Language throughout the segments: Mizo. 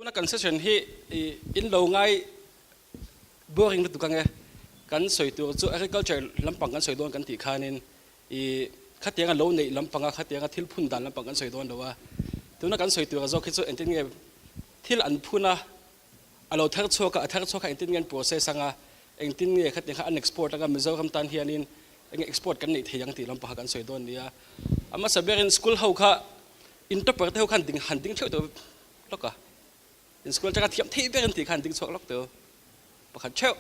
Tuna kan session hi in lo ngai boring lutuk ange, kan sawi tur chu agriculture lampang kan sawi dawn kan tih khanin i khatianga lo neih lampanga khatianga thil phun dan lampang kan sawi dawn lo a, tuna kan sawi tur zawk hi chu engtin nge thil an phun a, a lo thar chhuak a, a thar chhuak kha engtin nge an process anga, engtin nge khatiang kha an export anga Mizoram tan hianin enge export kan neih thei ang tih lampang kha kan sawi dawn nia. A hmasa berin school ho kha in topper te ho khan ding han ding theuh tawh lawk a, in school atanga thiam thei ber an tih khan ding chhuak lawk teu pakhat theuh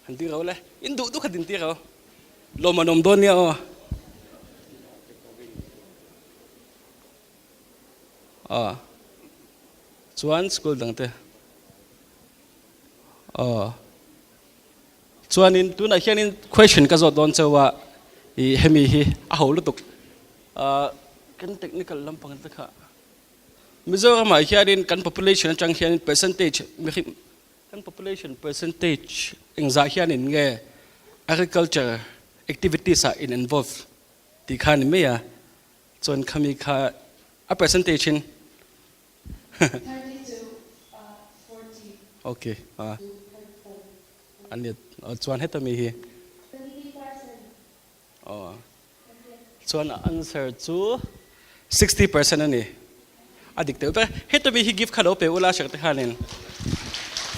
han ding ro le in duh duh kha din tir ro lawm an awm dawn nia aw a chuan school dang te aw chuanin tunah hianin question ka zawt dawn cheu a i hemi hi a ho lutuk Kan technical lampang te kha Mizoram ah hianin kan population atang hianin percentage mihring kan population percentage engzah hianin nge agriculture activities ah in involve tih kha a ni mai a, chuan khami kha a percentage in okay a ni chuan heta mi hi. Aw. Chuan a answer chu 60% a ni. A dik deuh ber. Heta mi hi gift kha lo pe ula hriat te khanin.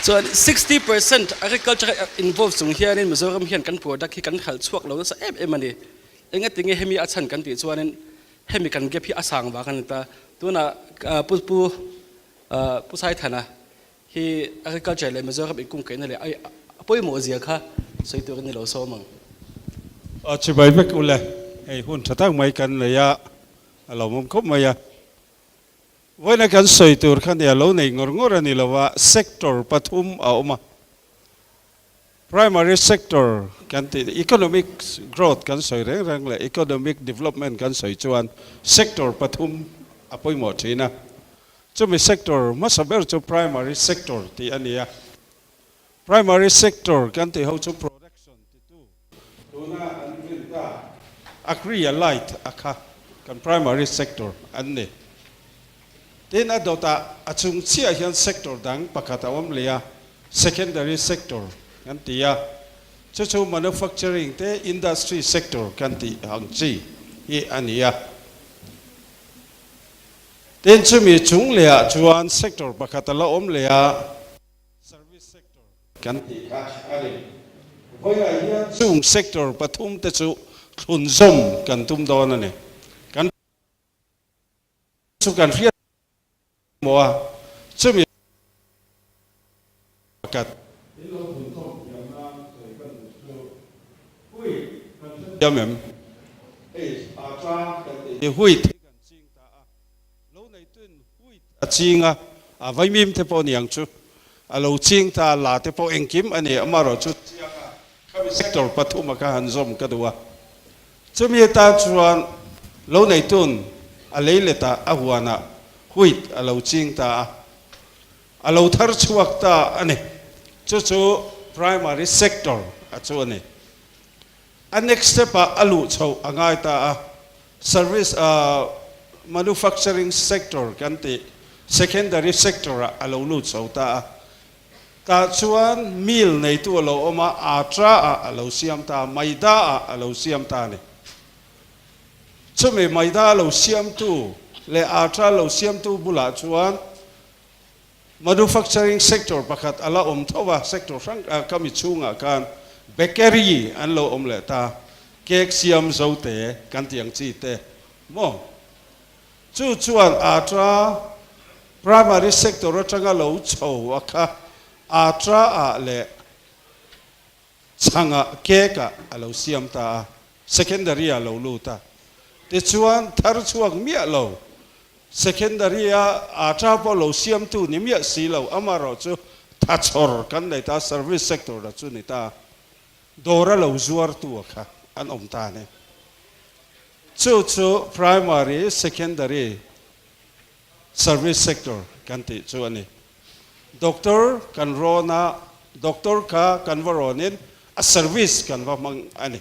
Chuan 60% agriculture involve chung hianin Mizoram hian kan product hi kan khalh chhuak lo nasa em em a ni. Engatinge hemi a chhan kan tih chuanin hemi kan gap hi a sang vang a ni ta. Tunah Pu Pu Pu Saithana Hi agriculture leh Mizoram inkungkaihna leh a pawimawh zia kha sawi tur a ni lo sawm ang. A chibai vek ule, hei hun tha tak mai kan nei a, a lawmawm khawp mai a. Vawiina kan sawi tur kha nia lo nei ngawr ngawr a ni lo a, sector pathum a awm a. Primary sector kan tih, economic growth kan sawi reng reng leh economic development kan sawi chuan sector pathum a pawimawh thin a. Chumi sector hmasa ber chu primary sector tih a ni a. Primary sector kan tih ho chu production titu tuna an rin ta Agri a light a kha kan primary sector an ni. Tin a dawtah a chung chiah hian sector dang pakhat a awm leh a, secondary sector kan ti a. Chu chu manufacturing te industry sector kan tih ang chi hi a ni a. Tin, chumi chung lehah chuan sector pakhat a la awm leh a, service sector kan tih kha a ni. Vawiah hian chung sector pathum te chu thlunzawm kan tum dawn a ni. Kan chu kan hriat maw a, chumi pakhat in lo thlunzawm thiam nan sawi ka duh chu hui kan hrethiam em? Hei a tang kan tih hi hui thei kan ching ta a, lo neituin wheat a ching a, a vaimim te pawh niang chu a lo ching ta, la te pawh engkim a ni, amaherawhchu chiang a khami sector pathum a kha han zawm ka duh a, chumi atan chuan lo neitun a lei let a, a huanah wheat a lo ching ta a, a lo thar chhuak ta a ni, chu chu primary sector a chu a ni. A next step ah a luh chhoh a ngai ta a, service manufacturing sector kan tih secondary sector ah a lo lut chho ta a, tah chuan mill neitu a lo awm a, atra ah a lo siam ta a, maida ah a lo siam ta a ni. Chumi maida lo siamtu leh atra lo siamtu bulah chuan Manufacturing sector pakhat a la awm tho a, sector hrang ka mi chhungah khan bakery an lo awm leh ta, cake siam zo te kan tih ang chi te maw? Chu chuan atra primary sector atanga lo chho a kha atra ah leh chhangah cake ah a lo siam ta a, secondary ah lo lut a, tichuan thar chhuak miah lo Secondary a ata pawh lo siamtu ni miah si lo, amaherawh chu thachhawr kan nei ta, service sector a chu ni ta, dawr a lo zuartu a kha an awm ta a ni. Chu chu primary, secondary service sector kan tih chu a ni. Doctor kan rawn a, doctor kha kan va rawnin a service kan va hmang a ni.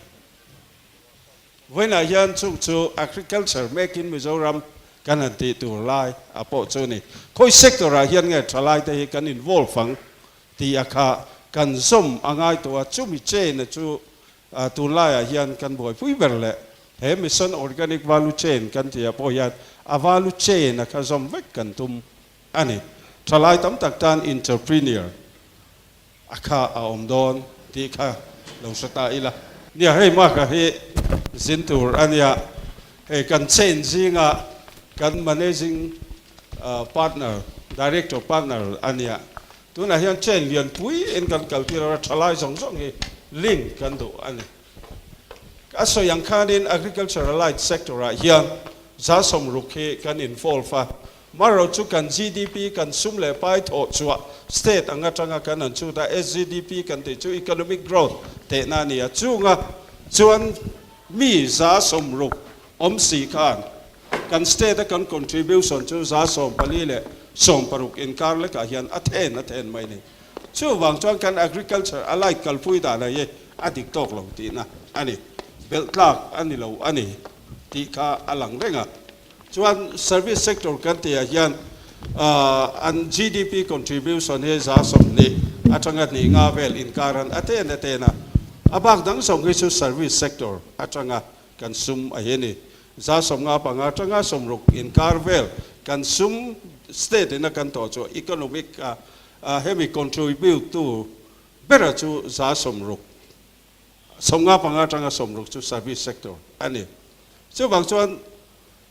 Vawiinah hian chung chu Agriculture Make in Mizoram. kan han tih tur lai a pawh chu ni. Khawi sector ah hian nge thalai te hi kan involve ang tih a kha kan zawm a ngai tawh a, chumi chain a chu tunlaiah hian kan buaipui ber leh he Mission Organic Value Chain kan tih ah pawh hian a value chain a kha zawm vek kan tum a ni. Thalai tam tak tan entrepreneur a kha a awm dawn tih kha lo hre ta ila. Nia hei Mark-a hi zin tur a nia, hei kan chain zinga kan managing partner, director partner a nia. Tunah hian chain lianpui in kan kaltir a, thalai zawng zawng hi link kan duh a ni. A sawi ang khanin agriculture allied sector ah hian 60% hi kan involve a, Marawh chu kan GDP, kan sum leh pai thawh chhuah state ang atanga kan han chhut a, SGDP kan tih chu economic growth tehna a ni a, chunga chuan mi 60% awm si khan kan state a kan contribution chu 44% inkar lekah hian a then a then mai a ni. Chuvang chuan kan agriculture a light kalpui dan hi a dik tawk lo tihna a ni, belh tlak a ni lo a ni tih kha a lang reng a. Chuan service sector kan tihah hian an GDP contribution hi 20% atanga hnih nga vel inkaran a ten a ten a, a bak dang zawng hi chu service sector atanga kan sum a hi a ni. 55 atanga 60 inkar vel kan sum state ina kan tawh chu economic a hemi contribute tu bera chu 60, 55 atanga 60 chu service sector a ni. Chuvang chuan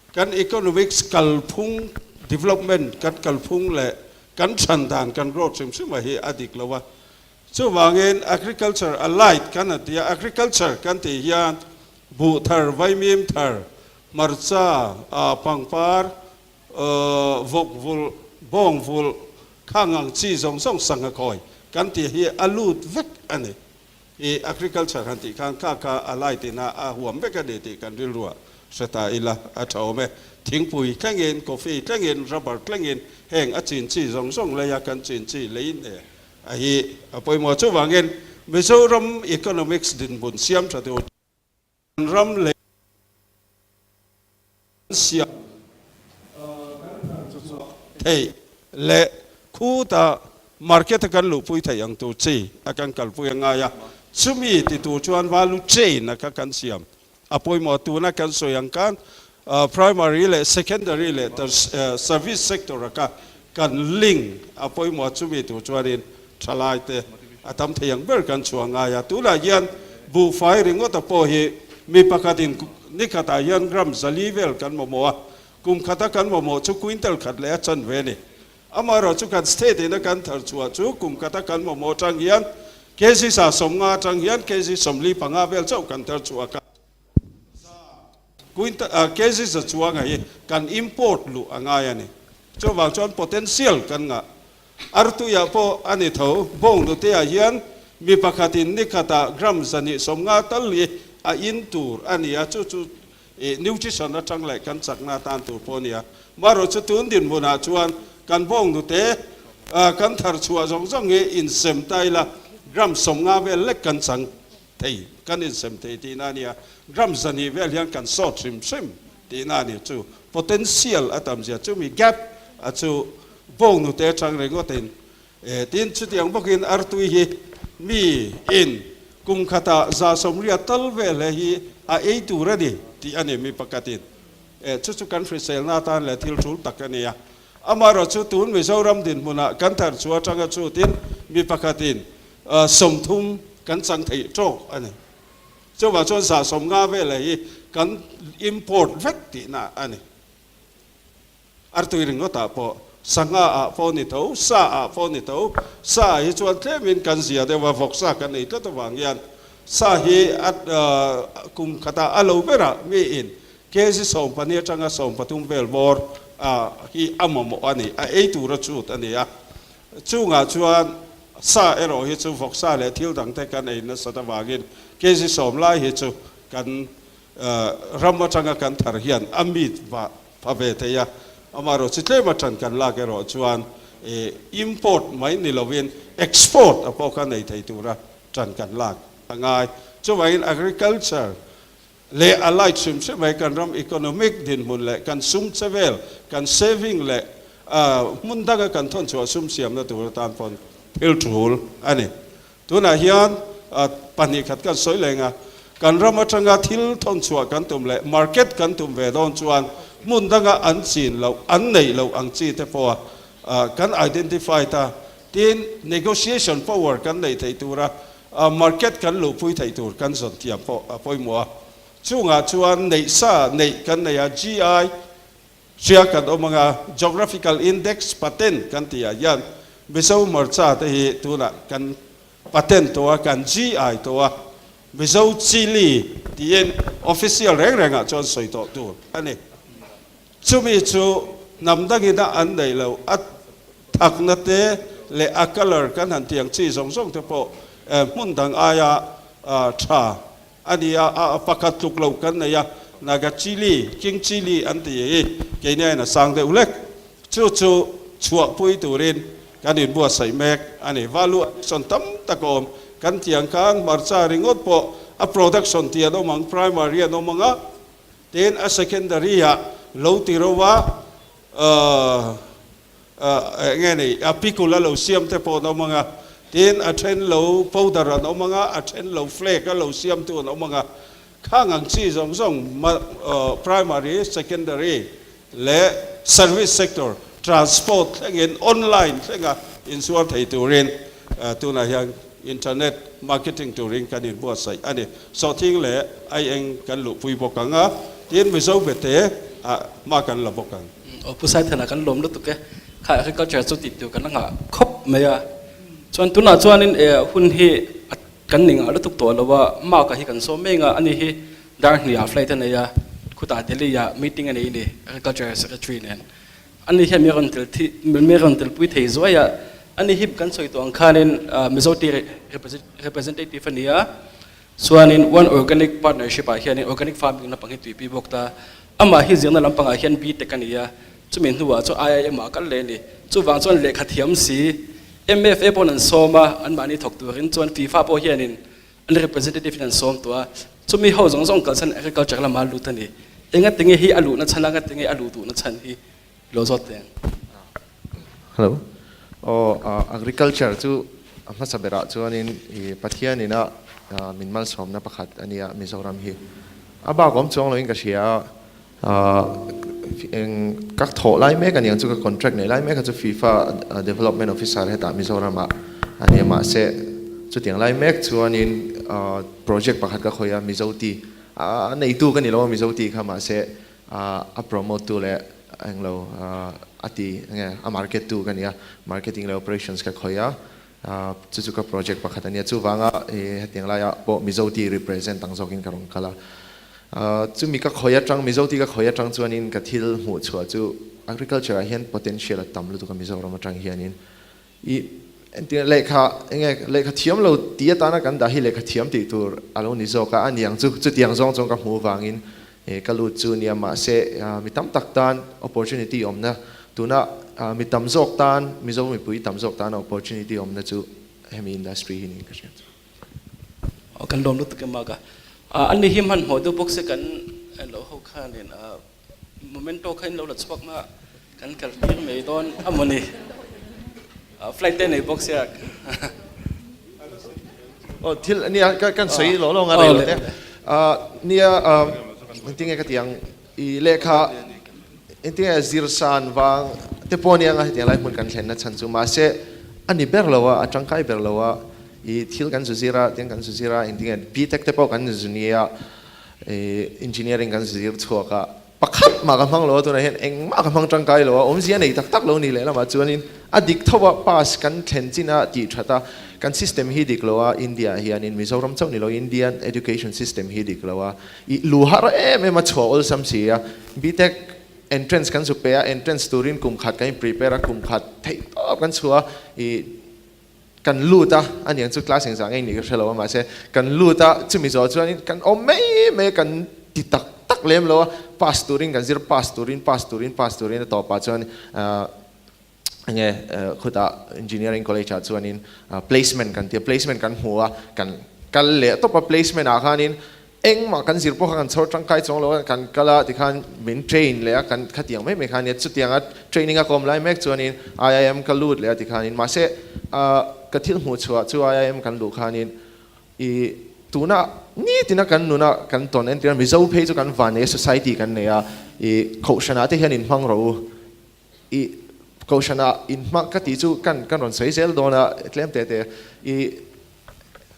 kan economics kalphung development kan kalphung leh kan chhan dan kan growth hrim hrim a hi a dik lo a. Chuvangin agriculture a light kan han ti a, agriculture kan tih hian buh thar, vaimim thar, hmarcha, pangpar, vawk vulh, bawng vulh, khang ang chi zawng zawng sangha khawi kan tih hi a lut vek a ni. I agriculture han tih khan kha kha a light in a a huam vek a ni tih kan rilruah hre ta ila a tha awm e. Thingpui thlengin, coffee thlengin, rubber thlengin heng a chin chi zawng zawng leia kan chin chi lei hneh a hi a pawimawh. Chuvangin Mizoram economics dinhmun siam tha tur Kan ram lei kan siam theih leh khuta market a kan luhpui theih ang tur chi a kan kalpui a ngai a, chumi ti tur chuan value chain a kha kan siam a pawimawh. Tuna kan sawi ang khan primary leh secondary leh service sector a kha kan link a pawimawh, chumi tur chuanin thalai te a tam thei ang ber kan chhuah ngai a. Tunah hian buhfai ringawta pawh hi mi pakhatin ni khatah hian gram 400 vel kan mamawh a, kum khata kan mamawh chu quintal khat leh a chanve a ni. Amaherawh chu kan state ina kan thar chhuah chu kum khata kan mamawh atang hian kg 150 atang hian kg 45 vel chauh kan thar chhuah a. Quintal kg za chuanga hi kan import luh a ngai a ni. Chuvang chuan potential kan ngah. Artuiah pawh a ni tho. Bawng nuteah hian mi pakhatin ni khatah gram 250 tal hi a in tur a ni a, chu chu nutrition atang leh kan chakna atan tur pawh a ni a. Marawh chu tun dinhmunah chuan kan bawng nute kan thar chhuah zawng zawng hi insem ta ila gram 50 vel lek kan chang thei, kan insem thei tihna a nia. Gram 200 vel hian kan sawt hrim hrim tihna a ni. Chu potential a tam zia, chumi gap a chu bawng nute atang ringawtin tin chutiang bawkin artui hi mi in kum khatah 180 tal vel he hi a ei tur a ni tih a ni mi pakhatin. Chu chu kan hriselna atan leh thil tul tak a ni a. Amaherawhchu chu tun Mizoram dinhmunah kan thar chu atanga chutin mi pakhatin 30 kan chang theih tawk a ni. Chuvang chuan 150 velah hi kan import vek tihna a ni. Artui ringawtah pawh, sangha ah pawh ni tho, sa ah pawh ni tho, sa ah hi chuan tlemin kan zia deuh a, vawksa kan ei tlat avang hian sa hi a kum khatah a lo berah miin kg 14 atanga 13 vel bawr hi a mamawh a ni, a ei tura chut a ni a. Chungah chuan sa erawh hi chu vawksa leh thil dangte kan ei nasat avangin kg 10 lai hi chu kan ram atanga kan thar hian a meat va pha ve thei a. Amaherawh chu tlem atan kan lak erawh chuan import mai ni lovin export a pawh kha nei thei tura tan kan lak a ngai. Chuvangin agriculture. leh a light hrim hrim mai kan ram economic dinhmun leh kan sum che vel, kan saving leh hmun danga kan thawn chhuah sum siamna tur atan pawn thil tul a ni. Tunah hian 2 khat kan sawi leng a, kan ram atanga thil thawn chhuah kan tum leh market kan tum ve dawn chuan hmun danga an chin loh, an neih loh ang chi te pawha kan identify ta. Tin, negotiation power kan neih theih tura market kan luhpui theih tur kan zawn thiam pawh a pawimawh a. Chungah chuan neih sa neih kan nei a, GI hria kan awm anga Geographical Index patent kan tih ah hian Mizo hmarcha te hi tunah kan patent tawh a, kan GI tawh a, Mizo chilli tiin official reng rengah chuan sawi tawh tur a ni. Chumi chu hnam dangin a an neih loh a thakna te leh a colour kan han tih ang chi zawng zawng te pawh hmun dang aia tha a ni a, a pakhat tluk lo kan nei a, Naga chilli, king chilli an tih hi keini aiin a sang deuh hlek. Chu chu chhuahpui turin kan inbuatsaih mek a ni. Value addition tam tak a awm. Kan tih ang khan hmarcha ringawt pawh a production tih an awm ang, primary an awm ang a, Tin, a secondary ah lo ti ro a, eng nge ni, a pickle a lo siam te pawh an awm ang a, tin, a then lo powder an awm ang a, a then lo flake a lo siam tu an awm ang a, khang ang chi zawng zawng primary, secondary leh service sector, transport thlengin online thlenga insuar thei turin tunah hian Internet marketing turin kan inbuatsaih a ni. Sawhthing leh aieng kan luhpui bawk ang a, tin Mizo bete ah hma kan la bawk ang. Aw Pu Saithana kan lawm lutuk e, kha agriculture chu tih tur kan la nghah khawp mai a, chuan tunah chuanin e hun hi a kan ni ngah lutuk tawh lo a, mark a hi kan sawm mek a, ani hi dar hnih ah flight a nei a, khutah Delhi ah meeting a nei a ni agriculture secretary nen. Ani hian mi rawn tel thi, mi rawn telpui thei zuai a, ani hi kan sawi tawh ang khanin Mizo tea representative a ni a, chuanin One Organic Partnership ah hianin organic farming lampang hi tuipui bawk ta, amah hi zirna lampangah hian BTech a ni a, chumi hnuah chuan IIM ah a kal leh a ni, chuvang chuan lehkha thiam si MFA pawhin an sawm a, anmahni thawk turin chuan FIFA pawh hianin An representative in an sawm tawh a, chumi ho zawng zawng kalsan agriculture lama lut a ni. Enga tinge hi a luhna chhan a, enga tinge a luh duhna chhan hi lo zawt teh ang. Hello. Aw, agriculture chu a hmasa berah chuanin i Pathian ina min malsawmna pakhat a nia Mizoram hi. A bak awm chuang loin ka hria a, Eng ka thawh lai mek a niang chu ka contract nei lai mek a chu FIFA development officer hetah Mizoram ah a nia mahse chutiang lai mek chuanin project pakhat ka khawih a Mizo tea a neitu ka ni lo a Mizo tea kha mahse a promote tu leh englo a ti enge a market tu ka nia marketing leh operations ka khawih a chu chu ka project pakhat a nia chuvanga hetiang laiah pawh Mizo tea represent ang zawkin ka rawn kal a. Chumi ka khawi atang, Mizo tih ka khawi atang chuanin ka thil hmuh chhuah chu agriculture ah hian potential a tam lutuk a Mizoram atang hianin i entir lehkha enge lehkha thiam lo tih atana kan dah hi lehkha thiam tih tur a lo ni zawk a, a niang chu chutiang zawng chuan ka hmuh vangin ka lut chu nia mahse mi tam tak tan opportunity awmna tuna mi tam zawk tan Mizo mipui tam zawk tana opportunity awmna chu hemi industry hi niin ka hria chu. Aw kan lawm lutuk em bak a. An ni hi hmanhmawh deuh bawk se kan lo ho khanin momento kha in lo la chhuak na kan kal tir mai dawn a maw ni. Flight te nei bawk sia. Aw thil nia kan sawi lawng lawng a rei lo te. Nia engtinge ka ti ang i lehkha engtinge zirsan vang te pawh nia nga hetiang lai hmun kan thlenna chhan chu mahse a ni ber lo a a tangkai ber lo a. I thil kan zu zir a, tiang kan zu zir a, engtinge BTech te pawh kan zu ni a, i engineering kan zu zir chhuak a, pakhat mah ka hmang lo a tunah hian engmah ka hmang tangkai lo a, awmzia nei tak tak lo ni leh lamah chuanin a dik tho a, pass kan thlen chin a tih that a, kan system hi dik lo a, India ah hianin Mizoram chauh ni lo Indian education system hi dik lo a, i lu har em em a chhuah awlsam si a, BTech entrance kan zu pe a, entrance turin kum khat kan in prepare a, kum khat theih tawp kan chhuah a, i Kan lut a, a niang chu class engzah ngei nih ka hre lo a, mahse kan lut a, chumi zawh chuanin kan awm mai mai a, kan ti tak tak lem lo a, pass turin kan zir, pass turin, pass turin, pass turin a tawpah chuan enge khutah engineering college ah chuanin placement kan ti a, placement kan hmu a, kan kal leh tawp a, placement ah khanin Engmah kan zir pawh kha kan chhawr tangkai chuang lo a, kan kal a tikhan min train leh a, kan khatiang mai mai kha ania, chutianga training a ka awm lai mek chuanin IIM ka lut leh a tikhanin mahse ka thil hmuh chhuah chu IIM kan luh khanin i tuna nitina kan nuna kan tawn entir a, Mizo phei chu kan van nei a, society kan nei a, i kohhranah te hian inhmang rawh u, i kohhranah inhmang ka tih chu kan kan rawn sawi zel dawn a tlem te te i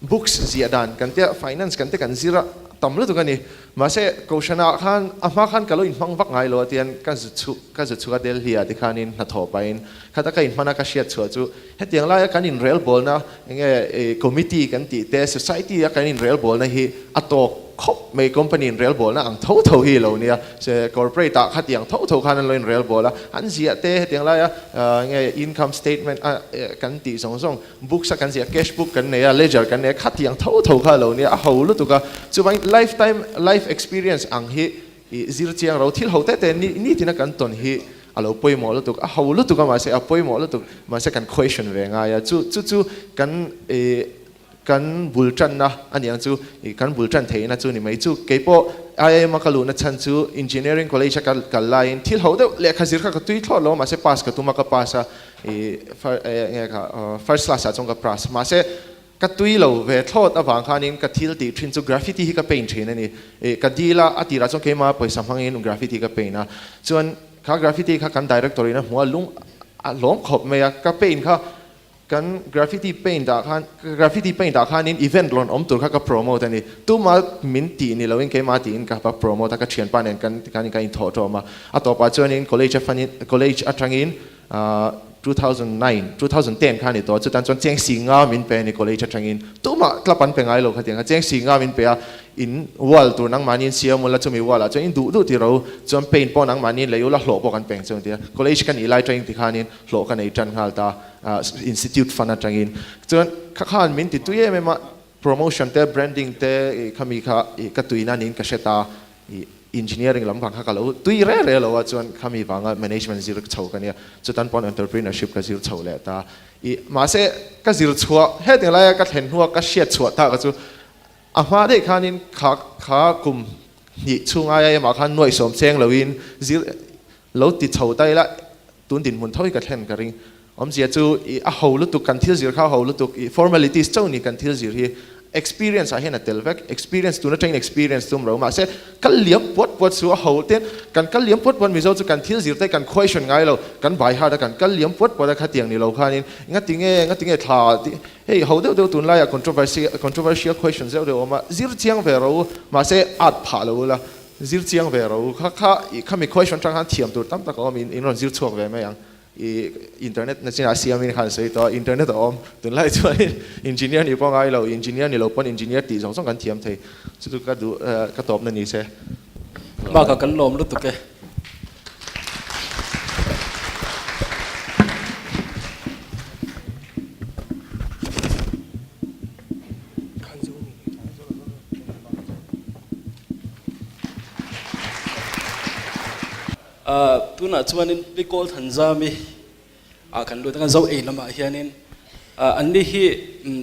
Books ziah dan kan tia finance kan te kan zir a tam lutuk a ni. Mahse Kohhranah khan a hma khan ka lo inhmang vak ngai lo a tian ka zu chhuk ka zu chhuk a Delhi ah tikhanin hnathawh pahin khata ka inhman a ka hriat chhuah chu hetiang laia kan inrelbawlna enge committee kan tih te society a kan inrelbawlna hi a tawk khawp mai company inrelbawlna ang tho tho hi lo nia se corporate ah khatiang tho tho khan an lo inrelbawl a an ziah te hetiang laia enge income statement a kan tih zawng zawng Books a kan ziah, cash book kan nei a, ledger kan nei a, khatiang tho tho kha a lo nia, a ho lutuk a. Chuvangin lifetime life experience ang hi i zir chiang ro, thil ho te te ni nitin a kan tawn hi a lo pawimawh lutuk, a ho lutuk a mahse a pawimawh lutuk, mahse kan question ve ngai a, chu chu chu kan i kan bul tanna a niang chu i kan bul tan theihna chu ni mai. Chu keipawh IIM a ka luhna chhan chu engineering college a ka kal laiin thil ho deuh lehkha zir kha ka tui thlawt lo a mahse pass ka tum a ka pass a, I nge kha first class ah chuan ka pass mahse ka tui lo ve thlawt avang khanin ka thil tih thin chu graffiti hi ka paint thin a ni. I ka dil a, a tirah chuan keimah pawisa hmangin graffiti ka paint a, chuan kha graffiti kha kan director in a hmu a, lung a hlawm khawp mai a, ka paint kha kan graffiti paint ah khan graffiti paint ah khanin event rawn awm tur kha ka promote a ni. Tuma min tih ni loin keimah tiin ka va promote a, ka thianpa nen kan tikhanin kan inthawh tawm a, a tawpah chuanin college a fanin college atangin 2009, 2010 kha a ni tawh a, chutan chuan cheng si nga min pe a ni college atangin tumah club an pe ngai lo khatiang kha cheng si nga min pe a, in wall tur nangmahni in siam ula chumi wall ah chuan in duh duh ti ro chuan paint pawh nangmahni in lei ula hlawh pawh kan peng chuan tia college ka nih lai atangin tikhanin hlawh ka nei tan nghal ta institute fund atangin chuan kha khan min ti tui em em a promotion te branding te khami kha ka tuina niin ka hre ta I engineering lam vang kha ka lo tui re re lo a chuan khami vanga management zir chho ka nia chutan pawn entrepreneurship ka zir chho leh ta. I mahse ka zir chhuah hetiang laia ka thlen hnua ka hriat chhuah tak a chu a hma daih khanin kha kha kum hnih chhung aia emah khan nuaihsawm cheng loin zir lo ti chho ta ila tun dinhmun tho hi ka thlen ka ring. Awmzia chu i a ho lutuk, kan thil zir kha a ho lutuk, i formalities chauh ni kan thil zir hi experience ah hian a tel vek, experience tun atangin experience tum ro mahse kal liam puat puat chu a ho ten kan kal liam puat puat Mizo chu kan thil zir te kan question ngai lo, kan by heart a kan kal liam puat puat a khatiang ni lo khanin ngati nge ngati nge thla tih hei ho deuh deuh tunlaiah controversy controversial question zeuh deuh a awm a, zir chiang ve ro mahse at phah lo ula zir chiang ve ro kha kha i khami question atang khan thiam tur tam tak a awm in in rawn zir chhuak ve mai ang. I internet na chinah siamin khan sawi tawh a, internet a awm. Tunlai chuanin engineer nih pawh ngai lo, engineer ni lo pawn engineer tih zawng zawng kan thiam thei. Chu chu ka duh ka tawpna ni se. Bakah kan lawm lutuk e. Tunah chuanin Pi Kawl Thanzami ah kan lut a, kan zo ei lamah hianin anni hi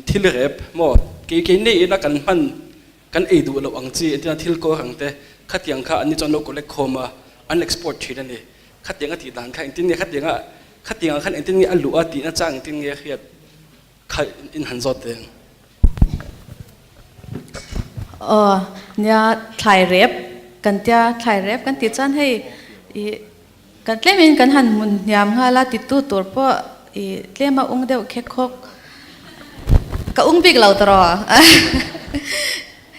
thil rep maw kei keini ina kan hman kan ei duh loh ang chi entirna thil kawr ang te khatiang kha anni chuan lo collect khawm a, an export thin a ni. Khatiang a tih dan kha engtin nge khatianga khatiang ah khan engtin nge a luh a tihna chang engtin nge a hriat kha in han zawt ve ang. Aw nia thlai rep kan tia thlai rep kan tih chuan hei ih kan tlemin kan han hmun hniam nghal a titu tur pawh ih tlema ung deuh khek khawk ka ung bik lo tawh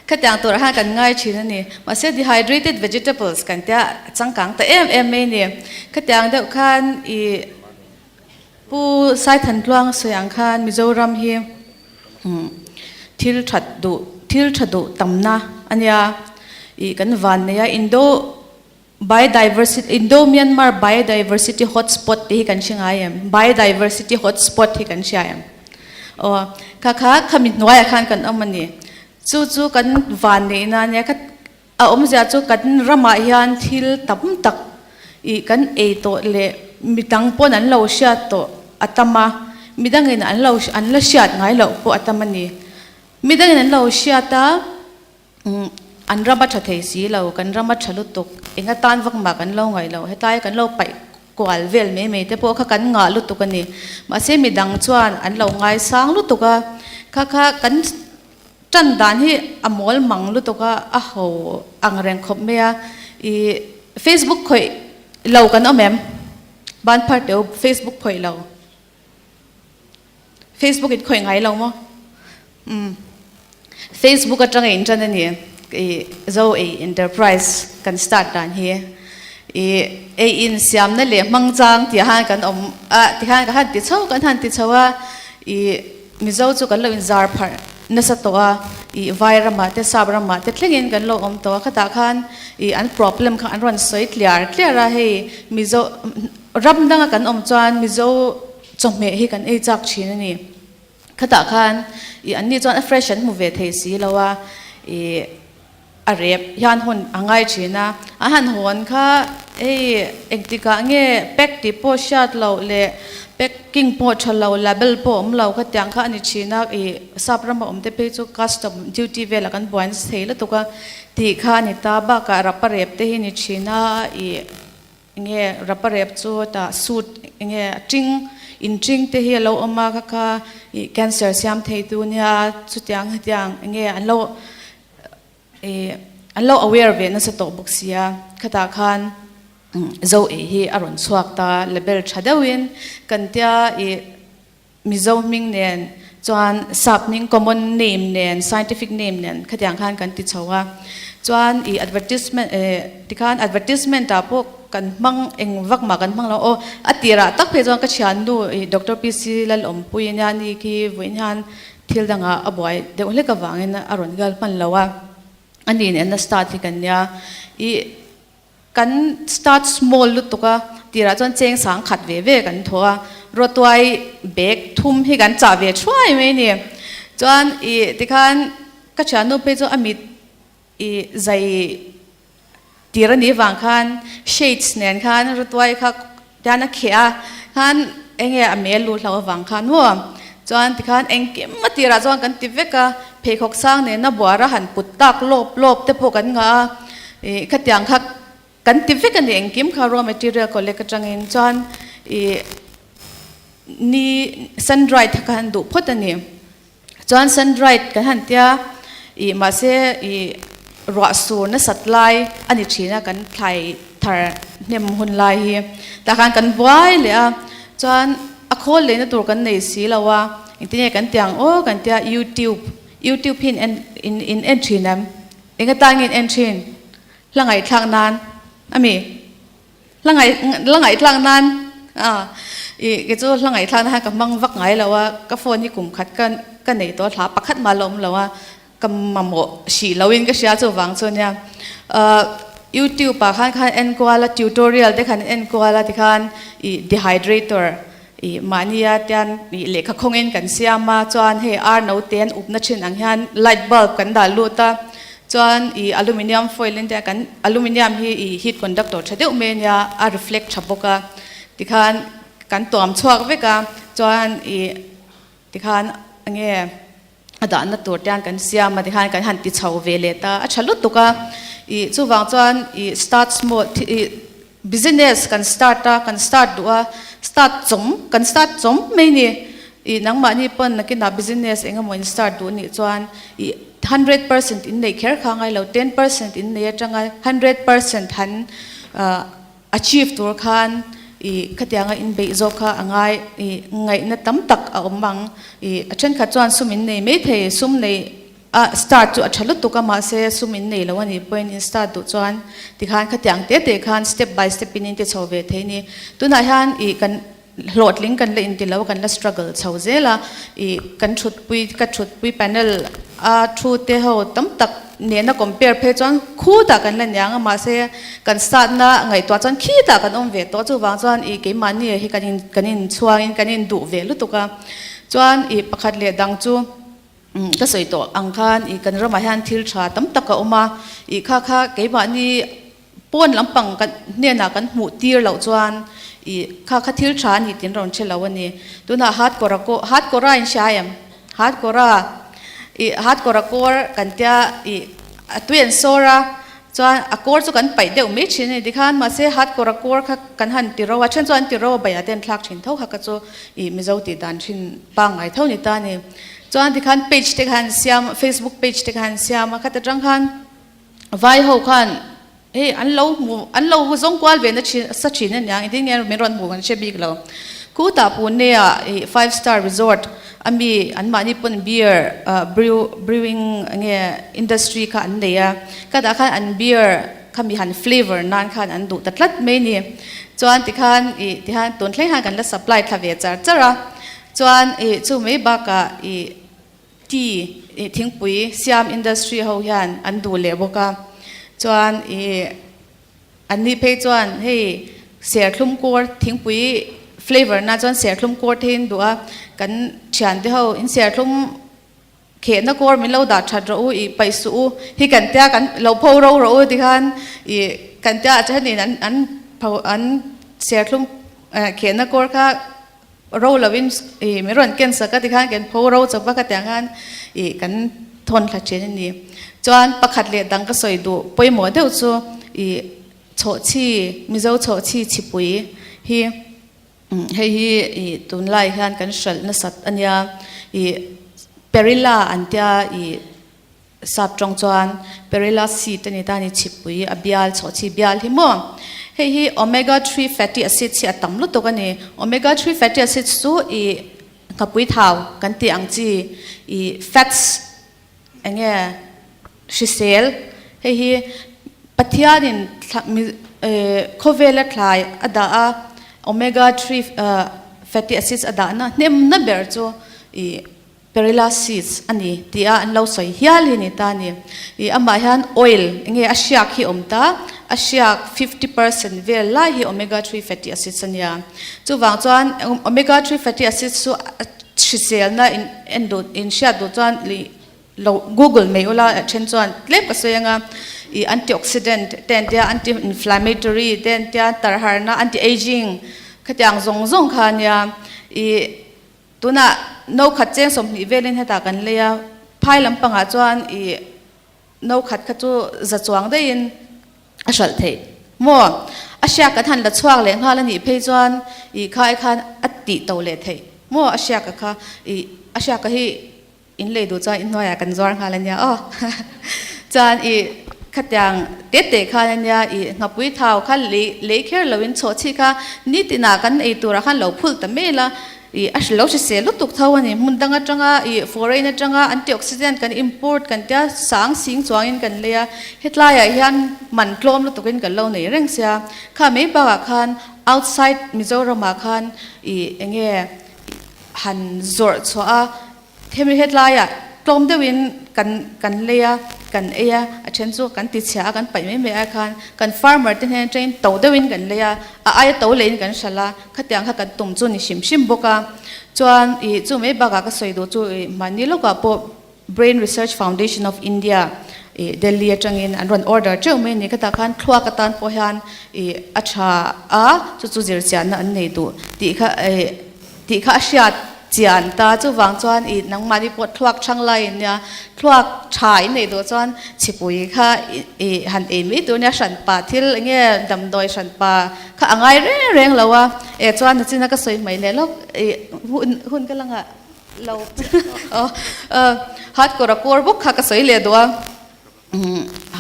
khatiang turah khan kan ngai thin a ni mahse dehydrated vegetables kan tia changkang ta em em mai a ni khatiang deuh khan ih Pu Saithantluang sawi ang khan Mizoram hi thil that duh thil tha duh tamna a nia ih kan van nei a Indo biodiversity Indo Myanmar biodiversity hotspot tih hi kan hre ngai em biodiversity hotspot hi kan hria em aw kha kha khami hnuaiah khan kan awm a ni chu chu kan van neihna a nia kha A awmzia chu kan ramah hian thil tam tak ih kan ei tawh leh midang pawn an lo hriat tawh a tam a, midangin an lo an la hriat ngai loh pawh a tam a ni. Midangin an lo hriat a, umm An ram a tha thei si lo, kan ram a tha lutuk, eng atan vak mah kan lo ngaih lo, hetlai kan lo paih kual vel mai mai te pawh kha kan ngah lutuk a ni. Mahse midang chuan an lo ngaisang lutuk a, kha kha kan tan dan hi a mawl mang lutuk a, a ho ang reng khawp mai a. Ih Facebook khawih lo kan awm em? Ban phar teu Facebook khawih lo. Facebook in khawih ngai lo maw? Umm Facebook atanga in tan a ni i Zo ei Enterprise kan start dan hi i ei in siamna leh hmang chang tih han kan awm a tikhan ka han ti chho kan han ti chho a i Mizo chu kan lo in zar pharh nasa tawh a i vai ramah te sap ramah te thlengin kan lo awm tawh a khatah khan i an problem kha an rawn sawi tliar tliar a hei Mizo Ram danga kan awm chuan Mizo chawhmeh hi kan ei chak thin a ni. Khatah khan ih anni chuan a fresh an hmu ve thei si lo a, ih a rep hian hawn a ngai thin a. An han hawn kha hei engtikah nge pack tih pawh hriat loh leh packing pawh tha lo, label pawh awm lo khatiang kha a ni thin a. Ih sap rama awm te phei chu custom duty velah kan buai nasa thei lutuk a tih kha a ni ta. Bakah rapa rep te hi a ni thin a, ih. Enge rapa rep chu tah suit enge a ting in ting te hi a lo awm a kha kha ih cancer siam thei tu nia chutiang hetiang enge an lo ih an lo aware ve nasa tawh bawk sia khatah khan zo ei hi a rawn chhuak ta label tha deuhin kan tia ih Mizo hming nen chuan sap hming common name nen scientific name nen khatiang khan kan ti chho a, chuan ih advertisement eh tikhan advertisement ah pawh kan hmang eng vak mah kan hmang lo aw a tirah tak phei chuan ka thiannu ih Doctor PC Lalawmpuii ania ni khi vawiin hian thil dangah a buai deuh hlek avangin a rawn gal hman lo a, ani nen a start hi kan nia ih. Kan start small lutuk a, tirah chuan cheng sang khat ve ve kan thaw a, rawtuai bag thum hi kan chah ve thuai mai a ni. Chuan ih tikhan ka thiannu phei chu a mit ih zai tir a nih vang khan shades nen khan rawtuai kha tian a kheh a, khan eng nge a mel luh hlauh avang khan maw chuan tikhan engkim a tirah chuan kan ti vek a, pheikhawk sang nena buara han put tak lawp lawp te pawh kan ngah a, ih khatiang kha kan ti vek a ni engkim kha raw material collect atangin chuan ih ni sun dried kha han duh phawt a ni. Chuan sun dried kan han tia ih mahse ih ruah sur nasat lai a ni thin a kan thlai thar hnem hun lai hi tah khan kan buai leh a chuan a khawl lehna tur kan nei si lo a engtin nge kan ti ang aw kan tia youtube youtube hi in en in in en thin em eng atan nge in en thin hla ngaihthlak nan ami. Hla ngaih hla ngaihthlak nan a ih kei chu hla ngaihthlak nan ka hmang vak ngai lo a, ka phone hi kum khat ka ka nei tawh a thla pakhat mah la awm lo a, ka mamawh hrih lo in ka hria chuvang chu nia. Ahh youtube ah khan khan en kual a tutorial te khan en kual a tikhan ih dehydrator ih mahnia tian ih lehkha khawngin kan siam a chuan hei ar note an upna thin ang hian light bulb kan dah lut a. Chuan ih aluminium foil in te kan aluminium hi ih heat conductor tha deuh mai ania a reflect tha bawk a tikhan kan tuam chhuak vek a chuan ih tikhan enge a dahna tur te hian kan siam a tikhan kan han ti chho ve leh ta a tha lutuk a ih chuvang chuan ih start small ih Business kan start a, kan start duh a, start chawm, kan start chawm mai ni. Ih nangmahni pawn nakinah business eng emaw in start duh nih chuan ih 100% in neih kher kha ngai lo, 10% in nei atanga 100% han achieve tur khan ih khatianga in beih zawk kha a ngai ih ngaihna tam tak a awm ang. Ih a thenkhat chuan sum in nei maithei, sum nei A start chu a tha lutuk a mahse sum in nei lo a nih pawhin in start duh chuan tikhan khatiang te te khan step by step in in ti chho ve thei ni. Tunah hian ih kan hlawhtling kan la inti lo kan la struggle chho zel a ih kan thutpui ka thutpui panel a thu te ho tam tak nena compare phei chuan khutah kan la niang a mahse kan start na ngaihtuah chuan khitah kan awm ve tawh chuvang chuan ih keimahni hi kan in kan inchhuangin kan induh ve lutuk a chuan ih pakhat leh dang chu Ka sawi tawh ang khan ih kan ramah hian thil tha tam tak a awm a, ih kha kha keimahni pawn lampang kan hnenah kan hmuh tir loh chuan ih kha kha thil tha a ni tin rawn hre lo a ni. Tunah Hatkawra kaw Hatkawra in hria em? Hatkawra ih Hatkawra kawr kan tia ih. A tui an sawr a, chuan a kawr chu kan paih deuh mai thin a ni tikhan, mahse hat kawr a kawr kha kan han ti ro a, then chuan an ti ro a, baiah te an thlak thin tho kha ka chu ih Mizo tih dan thin pangngai tho ni ta a ni. Chuan tikhan page te kha an siam, Facebook page te kha an siam a, khata tang khan vai ho khan Hei an lo hmu, an lo zawng kual ve na thin, sa thin a niang, engtin nge min rawn hmu kan hre bik lo. Khutah Pune ah ih five star resort a mi an mahni pawn beer brew brewing nge industry kha an nei a, khatah khan an beer kha mi han flavour nan khan an duh ta tlat mai ni. Chuan tikhan ih tihan tun thleng hian kan la supply thla ve char char a, chuan ih chu mai bakah ih Tea ih thingpui siam industry ho hian an duh leh bawk a, chuan ih an ni phei chuan hei serthlum kawr thingpui flavour na chuan serthlum kawr te hi an duh a, kan thiante ho in serthlum khehna kawr min lo dah that rawh u ih paih suh u hi kan tia kan lo pho ro rawh u tikhan ih kan tia ah chuan an an pho an serthlum khehna kawr kha Ro lovin ih min rawn ken sak a tikhan kan pho ro chawp a khatiang khan ih kan thawn thla thin a ni. Chuan pakhat leh dang ka sawi duh pawimawh deuh chu ih chhawhchhi Mizo chhawhchhi chhipui hi hei hi ih tunlai hian kan hralh nasat a nia ih perilla an tia ih Sap tawng chuan Perilla seed a ni ta a ni, chhipui a bial, chhawhchhi bial hi maw? Hei hi omega 3 fatty acids hi a tam lutuk a ni. Omega 3 fatty acids chu ih nghapui thau kan tih ang chi ih fats eng nge hrisel hei hi Pathianin khawvela thlai a dah a omega 3 fatty acids a dahna hnemna ber chu ih Perilla seeds a ni tih a an lo sawi hial hi ni ta a ni. Ih amah hian oil enge a hriak hi awm ta, a hriak 50% vel lai hi omega 3 fatty acids a nia. Chuvang chuan omega 3 fatty acids chu a hriselna in en duh in hriat duh chuan ih lo google mai ula a then chuan tlem ka sawi anga ih antioxidant te an tia anti inflammatory te an tia tarharna anti ageing khatiang zawng zawng kha a nia ih Tunah no khat cheng 20 velin hetah kan lei a, phai lampangah chuan ih no khat kha chu za chuang daihin a hralh theih maw? A hriak kan han la chhuak leh nghal a nih phei chuan ih khai khan a tih to leh theih maw? A hriaka kha ih a hriaka hi In lei duh chuan inhnuaiah kan zuar nghal a nia aw. Chuan i khatiang te te khan a nia i nghapui thau kha lei lei kher loin chhawhchhi kha nitinah kan ei turah khan lo phulh ta mai la i a lo hrisel lutuk tho a ni. Hmun dang atanga i foreign atanga antioxidant kan import kan tia sang sing chuangin kan lei a, hetlaiah hian man tlawm lutukin kan lo nei reng sia. Kha mai bakah khan outside Mizoramah khan i enge han zawrh chhuah a. Hemi hetlaiah tlawm deuhin kan kan lei a, kan ei a, a then chu kan ti chhia a, kan paih mai mai ai khan kan farmer te hnen atangin to deuhin kan lei a, a aia to leiin kan hralh a, khatiang kha kan tum chu ni hrim hrim bawk a. Chuan ih chu mai bakah ka sawi duh chu ih mahni lawkah pawh Brain Research Foundation of India ih Delhi atangin an rawn order teuh mai a ni. Khatah khan thluak atan pawh hian ih a tha a, chu chu zirchianna an nei duh tih kha ih Tih kha a hriat chian ta. Chuvang chuan i nangmahni pawh thluak thang lai in nia, thluak tha in neih duh chuan chhipui kha i han ei mai tur nia, hranpa thil eng nge damdawi hranpa kha a ngai reng reng lo a, e chuan nachina ka sawi hmaih leh lawk i hun hun ka la nghah lo aw hat kawr a kawr bawk kha ka sawi leh duh a.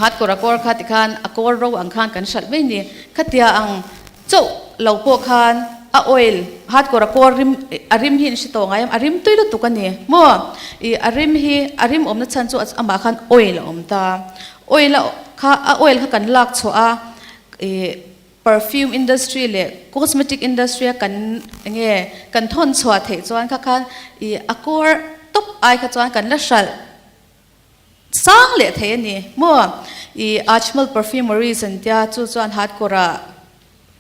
Hat kawr a kawr kha tikhan a kawr ro ang khan kan hralh mai ni. Khatia ang chauh lo pawh khan a oil hat kawr a kawr rim a rim hi in hre tawh ngai em? A rim tui lutuk a ni maw? Ih a rim hi a rim awmna chhan chu amah khan oil a awm ta. Oil a kha a oil kha kan lak chhuah a ih perfume industry leh cosmetic industry a kan enge kan thawn chhuah theih chuan kha khan ih a kawr tawp ai kha chuan kan la hralh. Sang leh thei a ni maw? I Ajmal Perfumeries an tia chu chuan hardcore-ah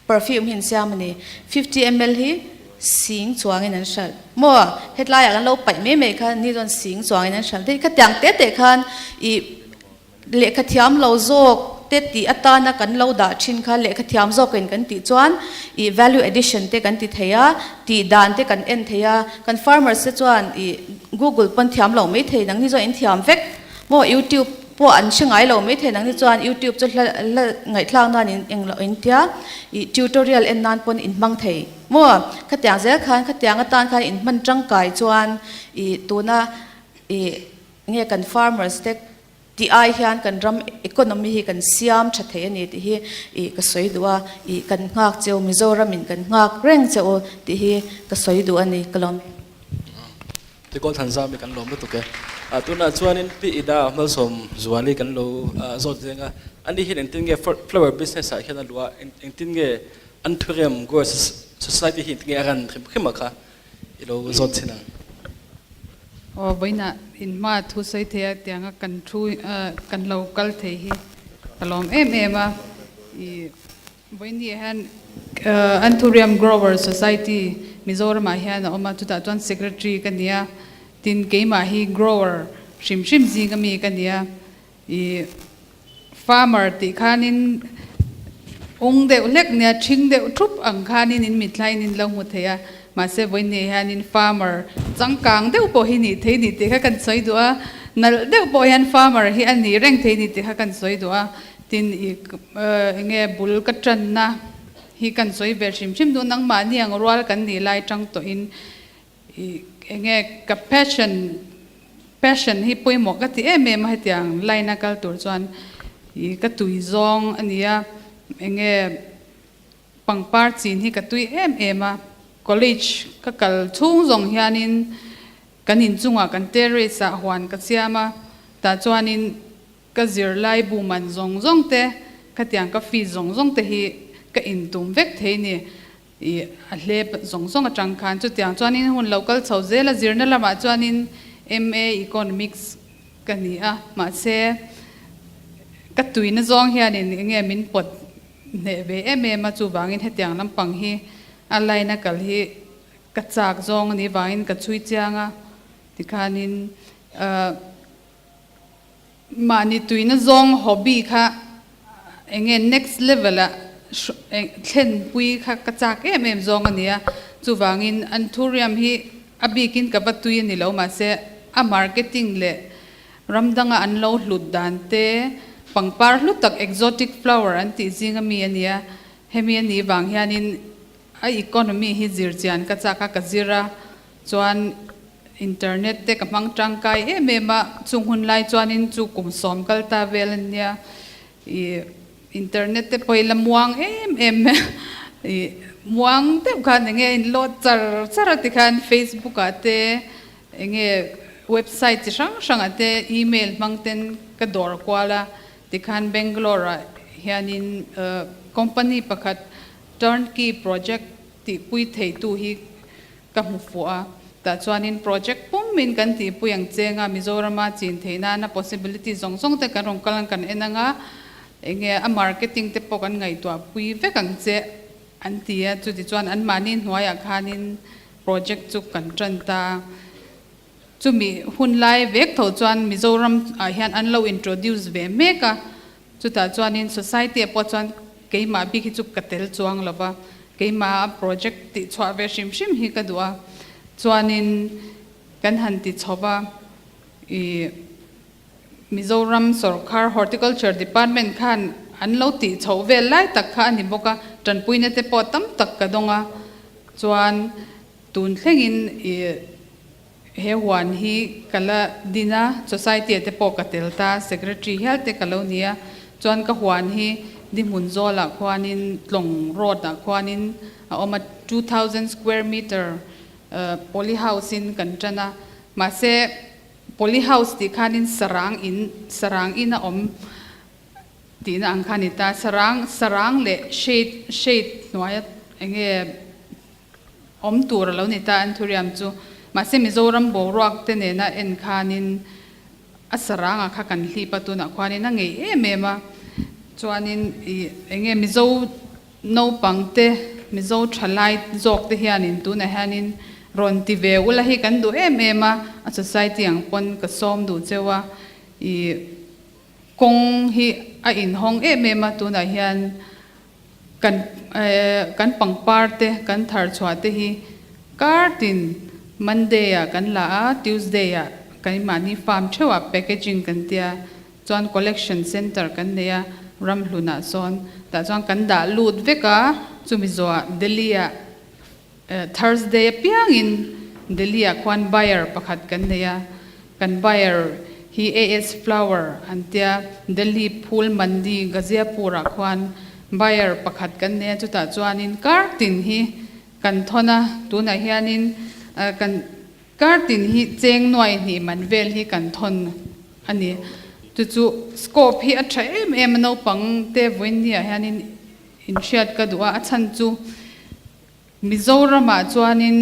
perfume hi an siam a ni. 50 ml hi sing chuangin an hralh maw? Hetlaiah kan lo paih mai mai kha ni chuan sing chuangin an hralh daih. Khatiang te te khan i lehkha thiam lo zawk te tih atana kan lo dah thin kha lehkha thiam zawkin kan tih chuan i value addition te kan ti thei a, tih dan te kan en thei a. Kan farmers te chuan i Google pawn thiam lo mai thei, nangni zawh in thiam vek maw? YouTube. pawh an hre ngai lo maithei nang ni chuan youtube chu hla hla ngaihthlak nan in englo in tia ih tutorial en nan pawn in hmang thei maw khatiang zel khan khatiang atan khan in hman tangkai chuan ih tuna ih nge kan farmers te tih ai hian kan ram economy hi kan siam tha thei a ni tih hi ih ka sawi duh a ih kan nghak cheu Mizoram in kan nghak reng che u tih hi ka sawi duh a ni ka lawm. Tikawl Thanzami kan lawm lutuk e. Tunah chuanin Pi Ida Hmalsawm Zuali kan lo zawt zeng a, ani hian engtin nge flower business ah hian a luh a, engtin nge Anthurium Growers Society hi engtin nge a ran hrim hrim a kha i lo zawt chhin ang. Aw vawiinah inhma thu sawi thei a tianga kan thu kan lo kal thei hi ka lawm em em a, i Vawiini hian Anthurium Grower Society Mizoramah hian a awm a, chutah chuan Secretary ka ni a, tin keimah hi Grower hrim hrim zing ami ka ni a, ih Farmer tih khanin ung deuh hlek nia ṭhing deuh ṭhup ang khanin in mithlaiin in lo hmu thei a, mahse vawiini hianin Farmer changkang deuh pawh hi nih thei ni tih kha kan sawi duh a, nalh deuh pawh hian Farmer hi a nih reng thei ni tih kha kan sawi duh a. Tin i enge bul ka tanna hi kan sawi ve hrim hrim duh nangmahni ang rual kan nih lai tang tawhin i enge ka passion passion hi pawimawh ka ti em em a hetiang line a kal tur chuan i ka tui zawng a nia enge pangpar chin hi ka tui em em a college ka kal chhung zawng hianin kan inchungah kan terrace ah huan ka siam a tah chuanin Ka zirlai bu man zawng zawng te, khatiang ka fees zawng zawng te hi ka intum vek thei ni. I a hlep zawng zawng atang khan chutiang chuanin hun lo kal chho zel a, zirna lamah chuanin MA Economics ka ni a, mahse ka tuina zawng hianin enge min pawt hneh ve em em a, chuvangin hetiang lampang hi a line a kal hi ka chak zawng a nih vangin ka chhui chiang a, tikhanin ahh. Mahni tuina zawng hobby kha enge next level ah thlenpui kha ka chak em em zawng a nia. Chuvangin Anthurium hi a bikin ka va tui a ni lo mahse a marketing leh ram danga an lo hlut dan te pangpar hlu tak exotic flower an tih zing ami a nia. Hemi a nih vang hianin a economy hi zir chian ka chak a ka zir a chuan Internet te ka hmang tangkai em em a, chung hun lai chuanin chu kum sawm kal ta vel a nia, ih internet te pawh hi la muang em em a, ih muang deuh khan eng nge in load char char a tikhan Facebook ah te eng nge website chi hrang hrang ah te email hmang ten ka dawr kual a, tikhan Bangalore ah hianin company pakhat turnkey project tihpui theitu hi Ka hmu fuh a, tah chuanin project pum in kan tihpui ang cheng a, Mizorama chin theih nana possibility zawng zawng te kan rawn kal ang kan en ang a, enge a marketing te pawh kan ngaihtuah pui vek ang che an ti a, chuti chuan anmahni hnuaiah khanin project chu kan tan ta. Chumi hun lai vek tho chuan Mizoram ah hian an lo introduce ve mek a, Chutah chuanin society ah pawh chuan keimah bik hi chu ka tel chuang lo va, keimah project tih chhuah ve hrim hrim hi ka duh a. Chuanin kan han ti chho va, ih Mizoram sawrkar Horticulture Department khan an lo tih chhoh vel lai tak kha a ni bawk a, tanpuina te pawh tam tak ka dawng a. Chuan tun thlengin ih. He huan hi ka la din a, society ah te pawh ka tel ta, secretary hial te ka lo ni a, chuan ka huan hi Dihmun Zawlah khuanin Tlawng road ah khuanin a awm a, 2000 square meter poly house in kan tan a, mahse poly house tih khanin sarang in sarang in a awm tihna ang kha a ni ta, sarang sarang leh shade shade hnuaia enge Awm tur a lo ni ta an thuriam chu. Mahse Mizoram boruak te nena en khanin a sarangah kha kan hlip a, tunah khuanin a ngei em em a. Chuanin ih enge Mizo naupang te, Mizo thalai zawk te hianin tunah hianin rawn ti ve ula hi kan duh em em a, a society ang pawn ka sawm duh cheu a. Ih kawng hi a inhawng em em a tunah hian. Kan kan pangpar te kan thar chhuah te hi kar tin Monday ah kan la a, Tuesday ah keimahni farm theuh ah packaging kan tia. Chuan collection centre kan nei a, Ramhlunah sawn tah chuan kan dah lut vek a, chumi zawhah Delhi-ah Thursday apiangin Delhi-ah khuan buyer pakhat kan nei a, kan buyer hi AS Flower an tia, Delhi Phul Mandi Ghaziapur-ah khuan buyer pakhat kan nei a, chutah chuanin kar tin hi kan thawn a, tunah hianin kan kar tin hi cheng nuai hnih man vel hi kan thawn a ni. Chu chu scope hi a tha em em a, naupang te vawiinniah hianin inhriat ka duh a, a chhan chu Mizoramah chuanin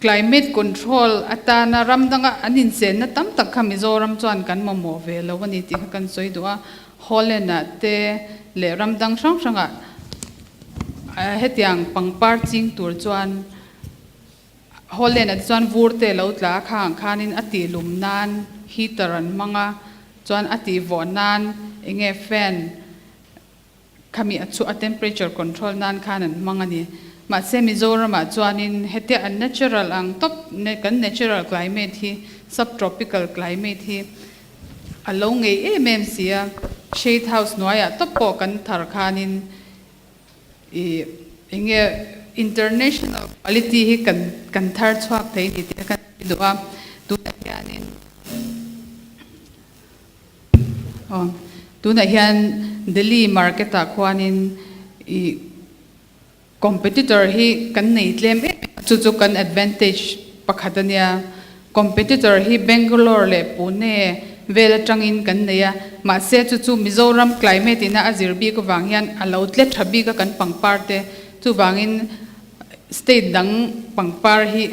climate control atana ram danga an insenna tam tak kha Mizoram chuan kan mamawh ve lo a ni tih kha kan sawi duh a. Holland-ah te leh ram dang hrang hrangah hetiang pangpar ching tur chuan Holland-ah te chuan vur te lo tla a kha ang khanin a tih lum nan heater an hmang a, chuan a tih vawh nan eng nge fan Khami a chu a temperature control nan khan an hmang a ni. Mahse Mizoramah chuanin hetia a natural ang tawp kan natural climate hi subtropical climate hi a lo ngei em em si a, shade house hnuaiah tawp pawh kan thar khanin ih enge international quality hi kan kan thar chhuak thei ni tih a kan ti duh a, tunah hianin. Aw, tunah hian Delhi market ah khuanin ih competitor hi kan nei tlem em em a, chu chu kan advantage pakhat a nia. Competitor hi Bangalore leh Pune vel atangin kan nei a, mahse chu chu Mizoram climate ina a zir bik avang hian a lo tle tha bik a kan pangpar te, chuvangin State dang pangpar hi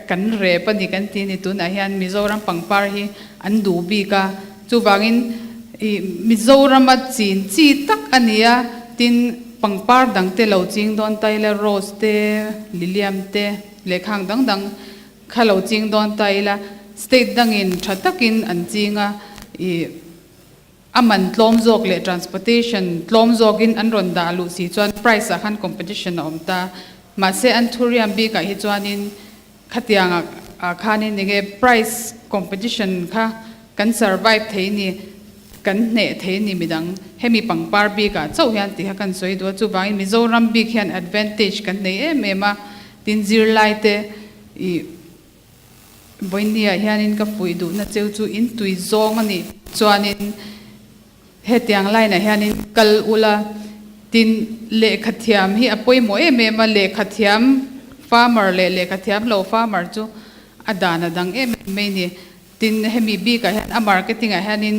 kan rep a ni kan ti a ni. Tunah hian Mizoram pangpar hi an duh bik a, chuvangin ih Mizorama chin chi tak a ni a, tin pangpar dang te lo ching dawn ta ila rose te, lilium te leh khang dang dang kha lo ching dawn ta ila state dangin tha takin an ching a ih. A man tlawm zawk leh transportation tlawm zawkin an rawn dah luh si chuan price ah khan competition a awm ta. Mahse anthurium bikah hi chuanin khatiang ah khanin enge price competition kha kan survive thei ni, kan hneh thei ni midang hemi pangpar bikah chauh hian tih kha kan sawi duh a. Chuvangin Mizoram bik hian advantage kan nei em em a, tin zirlai te ih Vawinia hianin ka fuih duhna cheu chu in tui zawng a nih chuanin hetiang line ah hianin kal ula tin lehkha thiam hi a pawimawh em em a, lehkha thiam farmer leh lehkha thiam lo farmer chu a dan a dang em em mai a ni. Tin hemi bikah hian a marketing ah hianin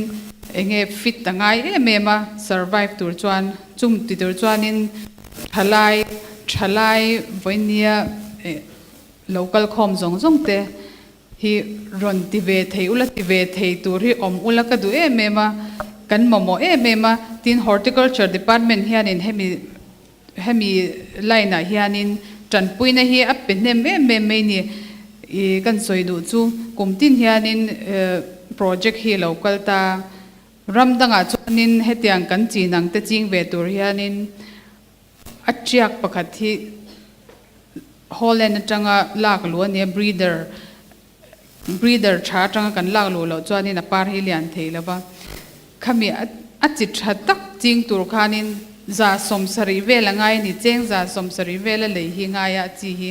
enge fit a ngai em em a survive tur chuan chung ti tur chuanin thalai thalai vawinia eh Lo kal khawm zawng zawng te hi rawn ti ve thei ula, ti ve thei tur hi awm ula ka duh em em a, kan mamawh em em a, tin Horticulture Department hianin hemi hemi line ah hianin tanpuina hi a pe hnem em em mai ni i kan sawi duh chu kum tin hianin project hi lo kal ta, ram dangah chuanin hetiang kan chin ang te ching ve tur hianin A tiak pakhat hi Holland atanga lak luh a nia, breeder breeder tha atanga kan lak luh loh chuanin a par hi lian thei lo va. Khami a chi tha tak ching tur khanin 170 vel a ngai a ni, cheng 170 vel a lei hi ngai a chi hi.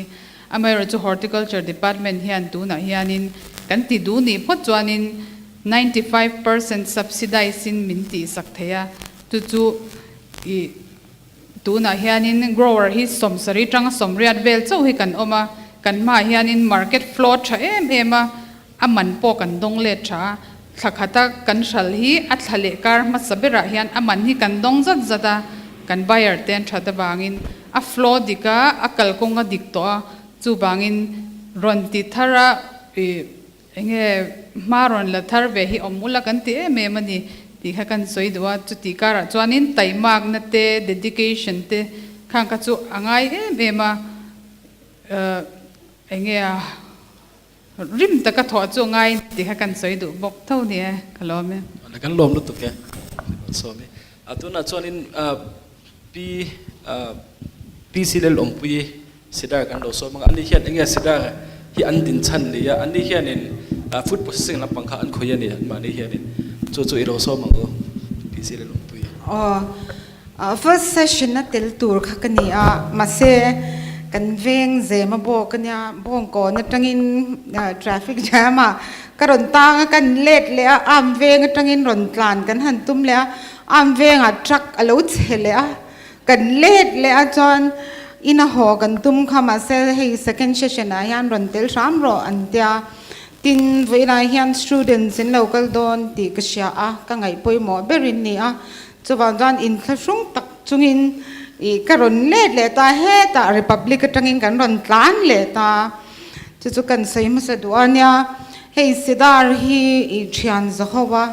Amaherawhchu Horticulture Department hian tunah hianin kan ti duh nih phawt chuanin 95% subsidize in min tihsak thei a, chu chu I tunah hianin grower hi 70 tanga 80 vel chauh hi kan awm a, kan hmaah hianin market flow tha em em a, a man pawh kan dawng let tha a, thla khata kan hral hi a thla leh kar hmasa berah hian a man hi kan dawng zat zat a, kan buyer te an that avangin a flow dik a, a kalkawng a dik tawh a, chuvangin rawn ti thar a i Enge hma rawn la thar ve hi awm ula kan ti em em a ni tih kha kan sawi duh a, chutih karah chuanin taimakna te, dedication te khang kha chu a ngai em em a, enge a rim taka thawh chu a ngai tih kha kan sawi duh bawk tho ni e, ka lawm e. Kan lawm lutuk e, Sawmi. Tunah chuanin Pi PC Lelawmpuii Sidar kan lo sawm ang a, ani hian enge Sidar hi an din chhan ni a, ani hianin food processing lampang kha an khawih a ni anmahni hianin. Chu chu i lo sawm ang u, PC Lalawmpui. Aw, first session a tel tur kha ka ni a, mahse kan veng zema bawk a nia, Bawngkawn atangin traffic jam ah ka rawn tang a, kan let leh a, Arm veng atangin rawn tlan kan han tum leh a, Arm vengah truck a lo chhe leh a, kan let leh a chuan ina haw kan tum kha mahse hei second session ah hian rawn tel hram rawh an tia. Tin, vawiinah hian students in lo kal dawn tih ka hria a, ka ngaih pawimawh berin ni a, chuvang chuan inthlahrung tak chungin ih ka rawn let leh ta, hetah Republic atangin kan rawn tlan leh ta, chu chu kan sawi hmasa duh a nia, hei Sidar hi ih thian zaho a,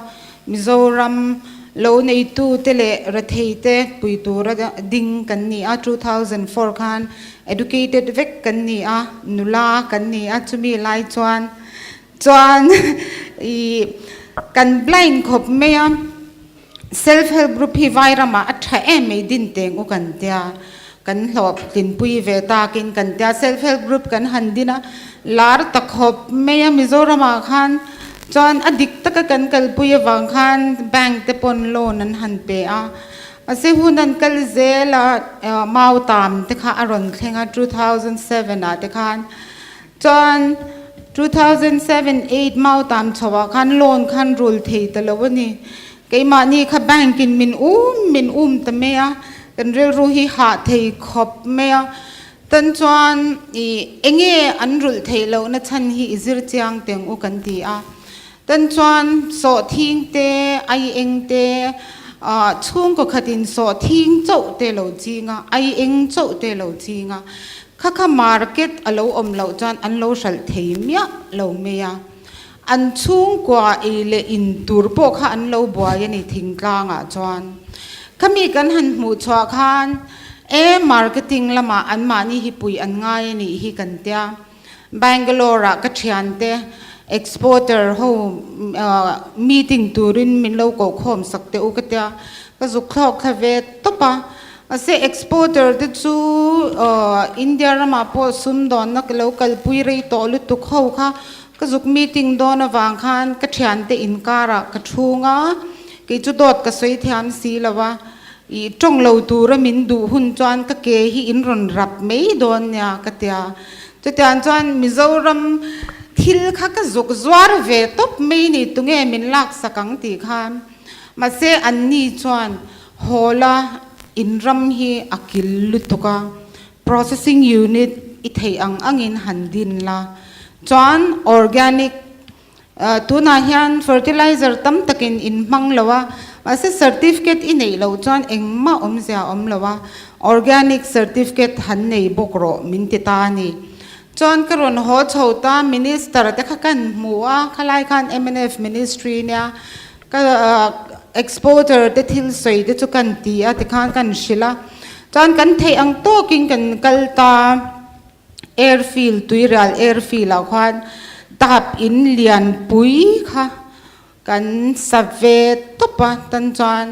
Mizoram lo neitute leh retheite pui tura ding kan ni a, 2004 khan educated vek kan ni a, nula kan ni a, chumi lai chuan chuan ih kan blind khawp mai a, self help group hi vai ramah a tha em mai din teng u kan tia, kan hlawhtlinpui ve takin kan tia, self help group kan han din a, lar ta khawp mai a Mizoramah khan chuan a dik taka kan kalpui avang khan bank te pawn loan an han pe a, mahse hun an kal zel a Mautam te kha a rawn thleng a 2007 ah te khan chuan 2007 8 Mautam chho ah khan loan khan rul thei ta lo a ni. Keimahni kha bank in min um min um ta mai a, kan rilru hi hah thei khawp mai a. Tan chuan i enge an rulh theih lohna chhan hi i zir chiang teng u kan ti a. Tan chuan sawhthing te, ai eng te, chhungkaw khatin sawhthing chauh te lo ching a, ai eng chauh te lo ching a. Kha kha market a lo awm loh chuan an lo hralh thei miah lo mai a. An chhungkua ei leh in tur pawh kha an lo buai a ni thingtlangah chuan. Khami kan han hmuh chhuah khan e marketing lamah anmahni hi pui an ngai a nih hi kan tia. Bangalore ah ka thiante exporter ho meeting turin min lo kohkhawm sak teh u ka tia. Ka zuk thlawk thla ve tawp a. Mahse exporter te chu India ramah pawh sumdawnna ka lo kalpui rei tawh lutuk ho kha Ka zuk meeting dawn avang khan ka thiante inkarah ka thung a, kei chu dawt ka sawi thiam si lo a, ih tawng lo tura min duh hun chuan ka ke hi in rawn rap mai dawn nia ka tia. Chutiang chuan Mizoram thil kha ka zuk zuar ve tawp mai ni tunge min laksak ang tih khan. Mahse anni chuan haw la in ram hi a kil lutuk a, Processing unit i theih ang angin han din la. Chuan organic tunah hian fertilizer tam takin in hmang lo a, mahse certificate i neih loh chuan engmah awmzia a awm lo a, organic certificate han nei bawk rawh min ti ta a ni. Chuan ka rawn haw chho ta, minister te kha kan hmu a, khalai khan mnf ministry nia Ka exporter te thil sawi te chu kan ti a tikhan kan hrilh a, chuan kan theih ang tawkin kan kal ta airfield tuirial airfield ah khuan tap in lian pui kha kan sa ve tawp a tan chuan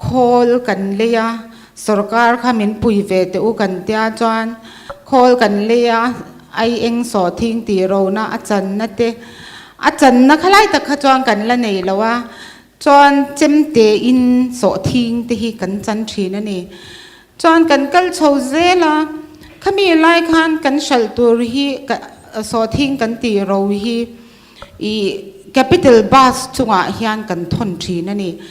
khawl kan lei a sorkar kha min pui ve teh u kan tia chuan khawl kan lei a ai eng sawhthing tih rona a channa te A channa khalai tak kha chuan kan la nei lo a, chuan chemte in sawhthing te hi kan chan thin a ni. Chuan kan kal chho zel a, khami lai khan kan hralh tur hi sawhthing kan tih ro hi ih capital bus chungah hian kan thawn thin a ni.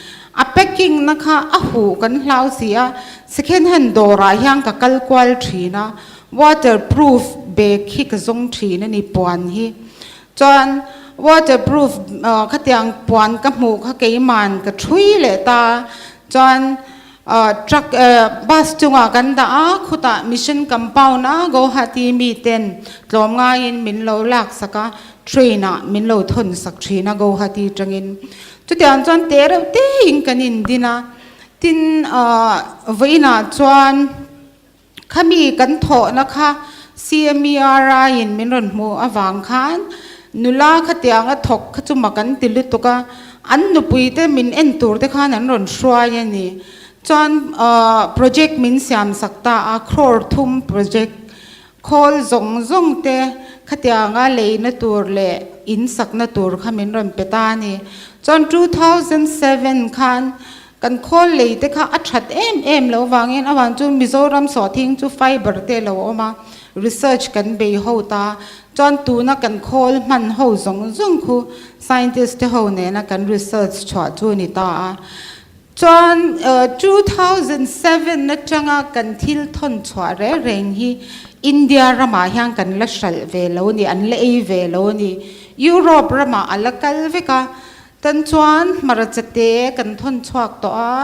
A packing na kha a huh kan hlau si a, second hand dawrah hian ka kal kual thin a, waterproof bag hi ka zawng thin a ni puan hi. Chuan waterproof khatiang puan ka hmuh kha keiman ka thui leh ta. Chuan truck bus chungah kan dah a, khutah mission compound a Guwahati mi ten tlawm ngaiin min lo lak sak a, train ah min lo thawn sak thin a Guwahati tangin. Chutiang chuan te reuh tein kan indin a, tin vawiinah chuan Khami kan thawhna kha CMERI in min rawn hmuh avang khan nula khatianga thawk kha chu mak an ti lutuk a, an nupui te min en tur te khan an rawn hruai a ni. Chuan project min siam sak ta a, crore thum project, khawl zawng zawng te. Khatianga leina tur leh in sakna tur kha min rawn pe ta a ni. Chuan 2007 khan kan khawl lei te kha a that em em lo vangin avang chu Mizoram sawhthing chu fiber te lo awm a, research kan bei ho ta. Chuan tuna kan khawl hman ho zawng zawng khu scientist te ho nena kan research chhuah chu a ni ta a. Chuan 2007 atanga kan thil thawn chhuah reng reng hi India ramah hian kan la hralh ve lo a ni, an la ei ve lo a ni. Europe ramah a la kal vek a, tan chuan hmarcha te kan thawn chhuak tawh a,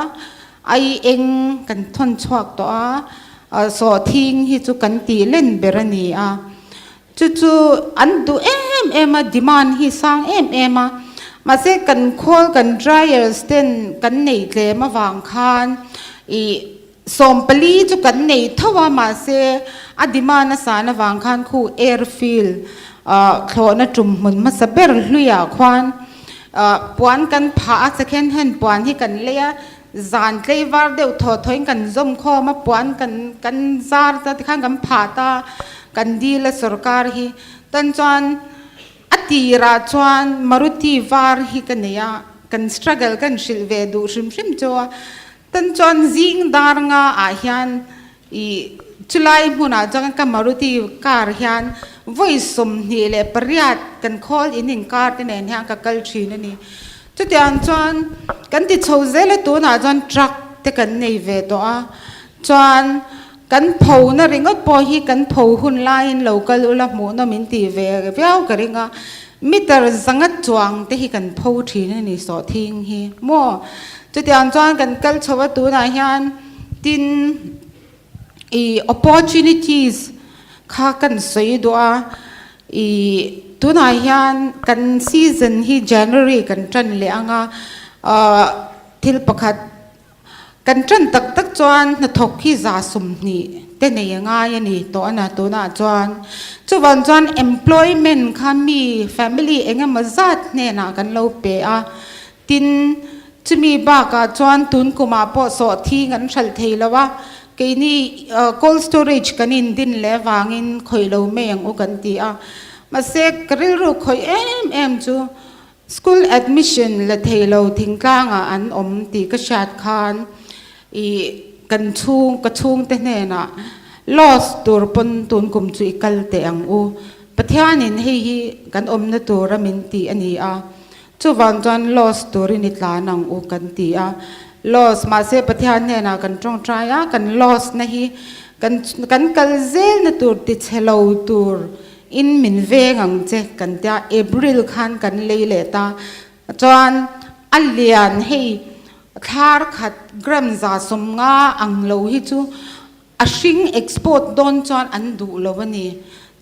ai eng kan thawn chhuak tawh a, sawhthing hi chu kan tih len ber a ni a. Chu chu an duh em em a, demand hi sang em em a. Mahse kan khawl kan dryers ten kan nei tlem avang khan ih 14 chu kan nei tho a, mahse a demand a san avang khan khu airfield ah thlawhna tum hmun hmasa ber hluiah khuan ah puan kan phah a, second hand puan hi kan lei a, zan tleivar deuh thaw thawin kan zawm khawm a, puan kan kan zar ta tikhan kan phah ta. Kan dil a sorkar hi tan chuan a tirah chuan Maruti var hi ka nei a, kan struggle kan hrilh ve duh hrim hrim chu a, tan chuan zing dar nga ah hian ih chulai hmunah chuan ka Maruti car hian vawi 28 kan khawl in inkar te nen hian ka kal thin a ni. Chutiang chuan kan ti chho zel a tunah chuan truck te kan nei ve tawh a, chuan Kan pho na ringawt pawh hi kan pho hun laiin lo kal ula hmuhnawm min tih ve viau ka ring a, meter zanga chuang te hi kan pho thin a ni sawhthing hi maw. Chutiang chuan kan kal chho a tunah hian tin ih opportunities kha kan sawi duh a, ih tunah hian kan season hi January kan tan leh ang a, ah thil pakhat Kan ṭan tak tak chuan hnathawk hi 120 te nei a ngai a ni tawh a na tunah chuan. Chuvang chuan employment kha mi family eng emaw zat hnenah kan lo pe a, tin chumi bakah chuan tun kumah pawh sawhthing an hralh thei lo a, keini cold storage kan indin leh avangin khawih lo mai ang u kan ti a. Mahse ka rilru khawih em em chu School admission la thei lo thingtlangah an awm tih ka hriat khan ih kan chhung ka chhungte hnenah loss tur pawn tun kum chu i kal teh ang u. Pathianin hei hi kan awmna tura min tih a ni a, chuvang chuan loss turin i tlan ang u kan ti a. Loss mahse Pathian hnenah kan tawngtai a, kan loss na hi kan kan kal zelna tur tichhe lo tur In min veng ang che kan tia April khan kan lei leh ta chuan a lian hei thlar khat gram 150 ang lo hi chu a hring export dawn chuan an duh lo a ni.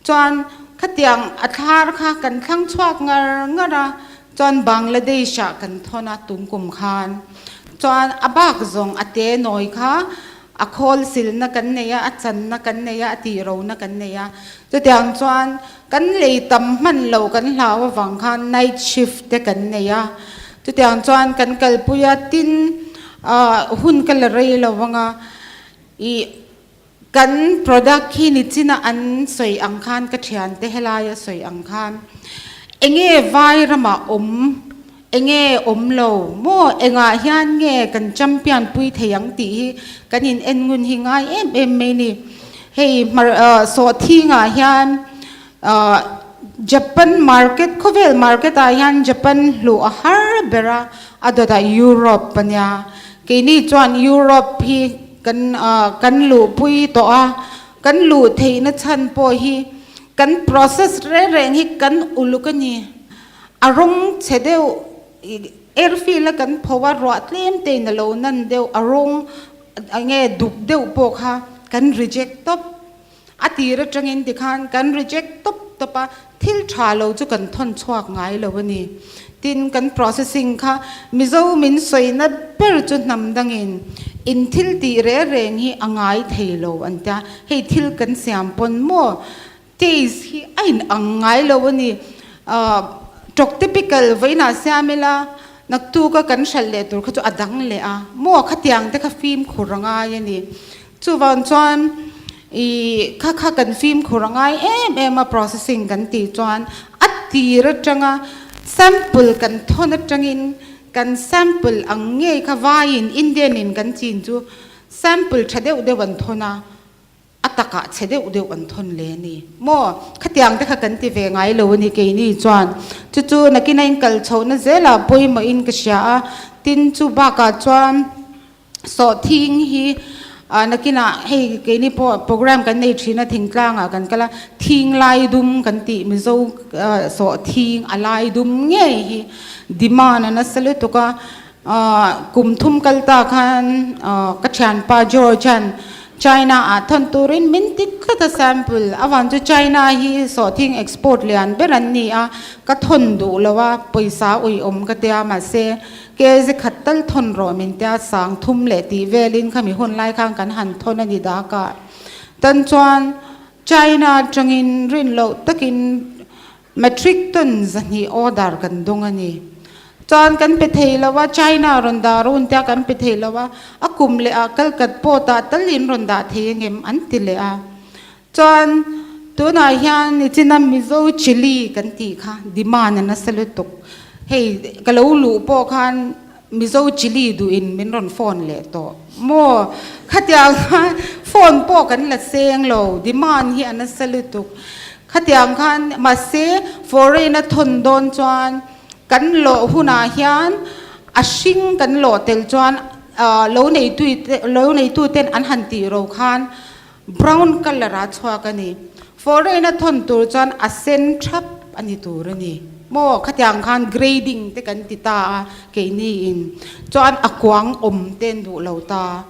Chuan khatiang a thlar kha kan thlang chhuak ngar ngar a chuan Bangladesh ah kan thawn a tumkum khan chuan a bak zawng a te nawi kha A khawl silna kan nei a, a channa kan nei a, a tihrohna kan nei a. Chutiang chuan kan lei tam hman lo kan hlau avang khan night shift te kan nei a. Chutiang chuan kan kalpui a, tin hun ka la rei lo vang a, ih kan product hi nichina an sawi ang khan ka thiante helaia sawi ang khan enge vai ramah awm Enge awm lo maw? Engah hian nge kan champion pui thei ang tih hi kan in en ngun hi ngai em em mai ni. Hei hmar sawhthingah hian Japan market khawvel market ah hian Japan hluh a har ber a, a dawtah Europe a nia. Keini chuan Europe hi kan kan luhpui tawh a, kan luh theihna chhan pawh hi kan process reng reng hi kan uluk a ni. A rawng chhe deuh airfield a kan pho a, ruah tlem te in a lo nan deuh, a rawng enge duk deuh pawh kha kan reject tawp. A tir atangin tikhan kan reject tawp tawp a, thil tha lo chu kan thawn chhuak ngai lo a ni. Tin, kan processing kha Mizo min sawina ber chu hnam dangin in thil tih reng reng hi a ngai thei lo an tia, hei thil kan siam pawn maw Taste hi a in ang ngai lo a ni. Ṭawk typical vawiinah siam ila naktuka kan hralh leh tur kha chu a dang leh a, maw khatiang te kha fimkhur a ngai a ni. Chuvang chuan. I kha kha kan fimkhur a ngai em em a processing kan tih chuan a tir atanga sample kan thawn atangin kan sample ang ngei kha vaiin Indian in kan chin chu sample tha deuh deuh an thawn a, a takah chhe deuh deuh an thawn le a ni maw? Khatiang te kha kan ti ve ngai lo a ni keini chuan chu chu nakin a inkal chhohna zelah pawimawhin ka hria a, tin chu bakah chuan Sawhthing hi nakinah hei keini pawh program kan nei thin a thingtlangah kan kal a, thing lai dum kan tih Mizo sawhthing a lai dum ngei hi demand a nasa lutuk a, kum thum kal ta khan ka thianpa George an China ah thawn turin min ti tlat a sample avang chu China hi sawhthing export lian ber an ni a, ka thawn duh lo a pawisa uiawm ka tia mahse Kezi khat tal thawn rawh min tia sang thum leh tih velin khami hun lai khan kan han thawn a ni dak a. Tan chuan China atangin rin loh takin metric ton zahnih order kan dawng a ni. Chuan kan pe thei lo a, China rawn dah run tia kan pe thei lo a, a kum leh ah kalkat pawt ah tal in rawn dah thei angem an ti leh a. Chuan tunah hian nichina Mizo chilli kan tih kha demand a nasa lutuk. Hei ka lo luh pawh khan Mizo chilli duhin min rawn phone leh tawh maw? Khatiang khan phone pawh kan la seng lo, demand hi a nasa lutuk. Khatiang khan mahse foreign a thawn dawn chuan kan lawh hunah hian a hring kan lawh tel chuan lo neitute an han tih ro khan Brown colour a chhuak a ni. Foreign a thawn tur chuan a sen thap a ni tur a ni. Maw khatiang khan grading te kan ti ta a keini in chuan a kuang awm te an duh lo ta.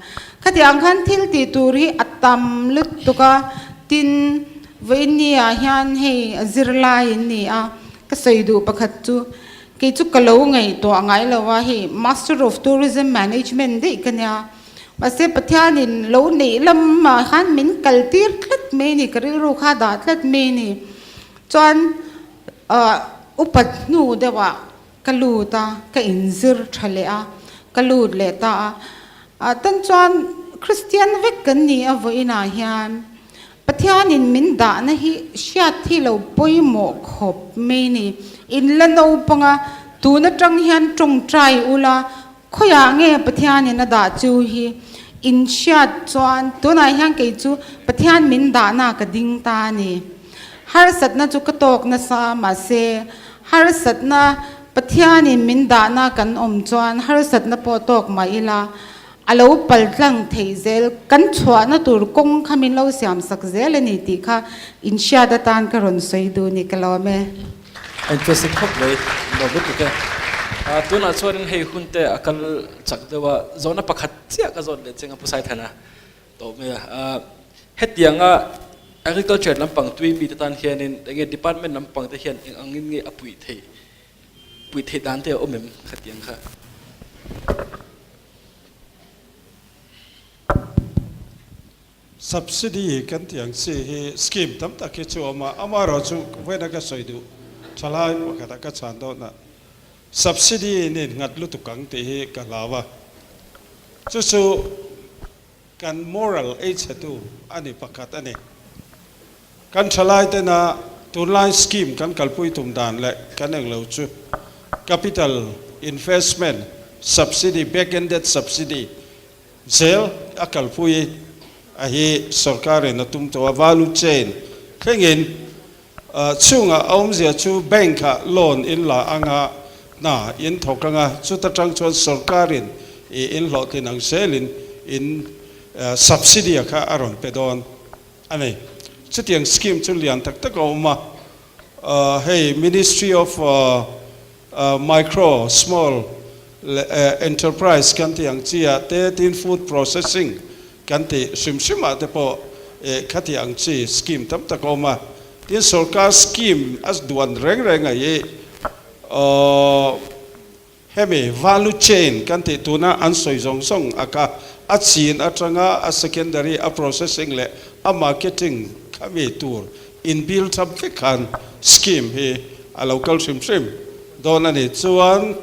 Khatiang khan thil tih tur hi a tam lutuk a, tin vawiinni ah hian hei zirlai in ni a, ka sawi duh pakhat chu kei chu ka lo ngaihtuah ngai lo a, hei Master of Tourism Management daih ka nia. Mahse Pathianin lo neih lamah khan min kal tir tlat mai a ni, ka rilru kha dah tlat mai a ni. Chuan upat hnu deuhah ka lut a, ka inzir tha leh a, ka lut leh ta a. Tan chuan Kristian vek kan ni a vawiinah hian Pathianin min dahna hi hriat hi lo pawimawh khawp mai a ni. In la naupang a, tun atang hian tawngtai ula, Khawiah nge Pathianin a dah chu hi in hriat chuan tunah hian kei chu Pathian min dahna ka ding ta a ni. Harsatna chu ka tawk nasa mahse harsatna Pathianin min dahna kan awm chuan harsatna pawh tawk mah ila a lo paltlang theih zel kan chhuahna tur kawng kha min lo siamsak zel a ni tih kha in hriat atan ka rawn sawi duh ni ka lawm e. Interesting khawp mai, nuam lutuk e. Tunah chuanin hei hun te a kal chak deuh a, zawhna pakhat chiah ka zawt leh cheng a Pu Saithana tawh mai a. Hetianga agriculture lampang tui mite tan hianin enge department lampang te hian eng angin nge a puih theih, puih theih dan te a awm em khatiang kha? Subsidy kan tih ang chi hi scheme tam tak hi chu a awm a, amaherawhchu vawiina ka sawi duh thalai pakhatah ka chhan dawn a, subsidy in innghat lutuk ang tih hi ka hlau a, chu chu kan moral ei chhetu a ni pakhat a ni. Kan thalai tena tunlai scheme kan kalpui tum dan leh kan englo chu capital investment subsidy, back-ended subsidy, Zel a kalpui a hi sorkarin a tum tawh a, value chain thlengin chhungah a awmzia chu bank ah loan in la anga hna in thawk anga chuta tang chuan sorkarin i in hlawhtlin ang zelin in subsidy a kha a rawn pe dawn a ni. Chutiang scheme chu lian tak tak a awm a, hei Ministry of Micro, small leh enterprise kan tih ang chi ah te, tin food processing kan tih hrim hrim ah te pawh khati ang chi scheme tam tak a awm a. Tin sorkar scheme a duan reng reng a hi hemi value chain kan tih tuna an sawi zawng zawng a kha a chin atanga a secondary a processing leh a marketing khami tur In build up vek khan scheme hi a lo kal hrim hrim dawn a ni. Chuan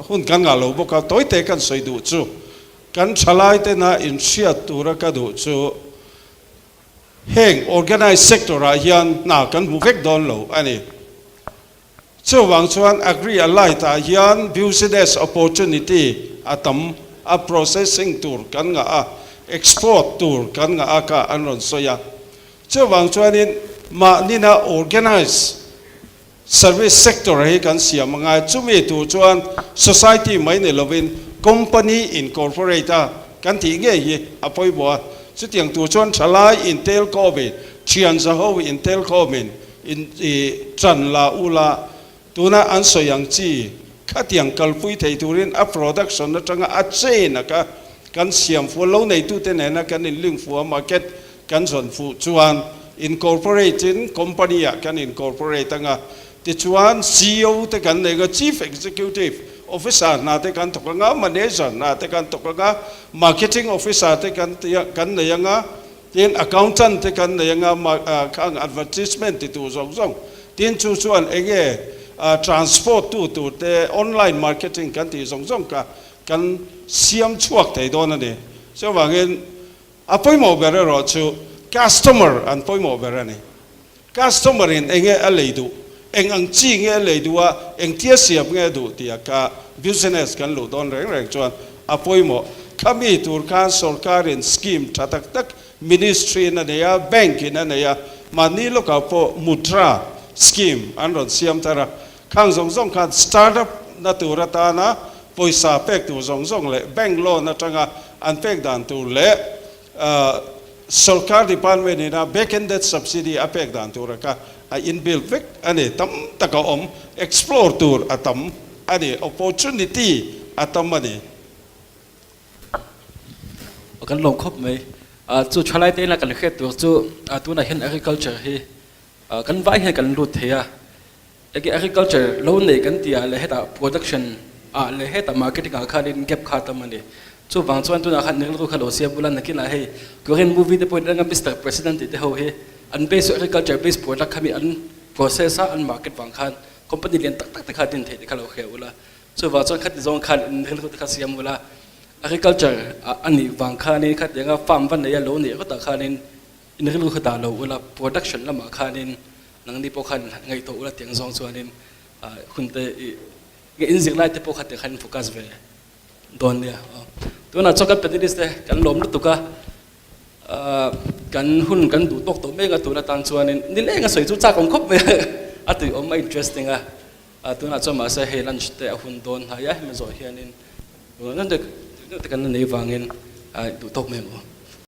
hun kan ngah lo bawk a, tawite kan sawi duh chu kan thalai tena inhriat tura ka duh chu Heng organized sector ah hian hna kan hmu vek dawn lo a ni. Chuvang chuan Agri Allied ah hian business opportunity a tam a, processing tur kan ngah a, export tur kan ngah a kha an rawn sawi a. Chuvang chuanin mahnina organized Service sector hi kan siam a ngai. Chumi tur chuan society mai ni lovin company incorporate a kan tih ngei hi a pawimawh a. Chutiang tur chuan thalai intel khawmin, thian zaho intel khawmin in i tan la u la, tuna an sawi ang chi khatiang kalpui thei turin a production atanga a chain a kha kan siam fuh a, lo neitute nena kan in link fuh a, market Kan zawn fuh chuan incorporate in company ah kan incorporate anga, tichuan ceo te kan nei anga, Chief Executive Officer hna te kan thawk anga, Manager hna te kan thawk anga, Marketing Officer te kan kan nei anga, tin Accountant te kan nei anga, khang advertisement ti tur zawng zawng, tin chu chuan enge transport tu tur te, online marketing kan tih zawng zawng kha kan siam chhuak thei dawn a ni. Chuvangin A pawimawh ber erawh chu customer an pawimawh ber a ni. Customer in enge a lei duh, eng ang chi nge a lei duh a, engtia siam nge a duh tih kha business kan luh dawn reng reng chuan a pawimawh. Khami tur khan sorkar in scheme tha tak tak ministry in a nei a, bank in a nei a, mahni lawkah pawh mudra scheme an rawn siam thar a, khang zawng zawng khan start up na tur atana pawisa pek tur zawng zawng leh bank loan atanga an pek dan tur leh sorkar department ina back ended subsidy a pek dan tur kha a inbuild vek a ni. Tam tak a awm, explore tur a tam a ni, opportunity a tam a ni. Kan lawm khawp mai. Chu thalai te ina kan hriat tur chu tunah hian agriculture hi kan vai hian kan lut thei a. Enge agriculture lo nei kan tih ah leh hetah production ah leh hetah marketing ah khanin gap kha a tam a ni. Chuvang chuan tunah khan rilru kha lo siam bula nakinah hei Korean movie te pawhin enga Mister President tih te ho hi an base chu agriculture based product kha mi an process a an market vang khan company lian tak tak te kha din theih te kha lo hria ula. Chuvang chuan khati zawng khan in rilru te kha siam ula agriculture ah a nih vang khanin khatianga farm va nei a lo neih rawtah khanin in rilru kha dah lo ula production lamah khanin Nangni pawh khan ngaihtuah ula tiang zawng chuanin hun te i nge in zirlai te pawh kha tiang khan in focus ve dawn nia. Tunah chuan kan panelist te kan lawm lutuk a, kan hun kan duh tawk tawh mek a tun atan chuanin nileng a sawi chu chak awm khawp mai a, a tui awm a interesting a, tunah chuan mahse hei lunch te a hun dawn hnai a hemi zawh hianin tun te kan la nei vangin duh tawk mai ang aw.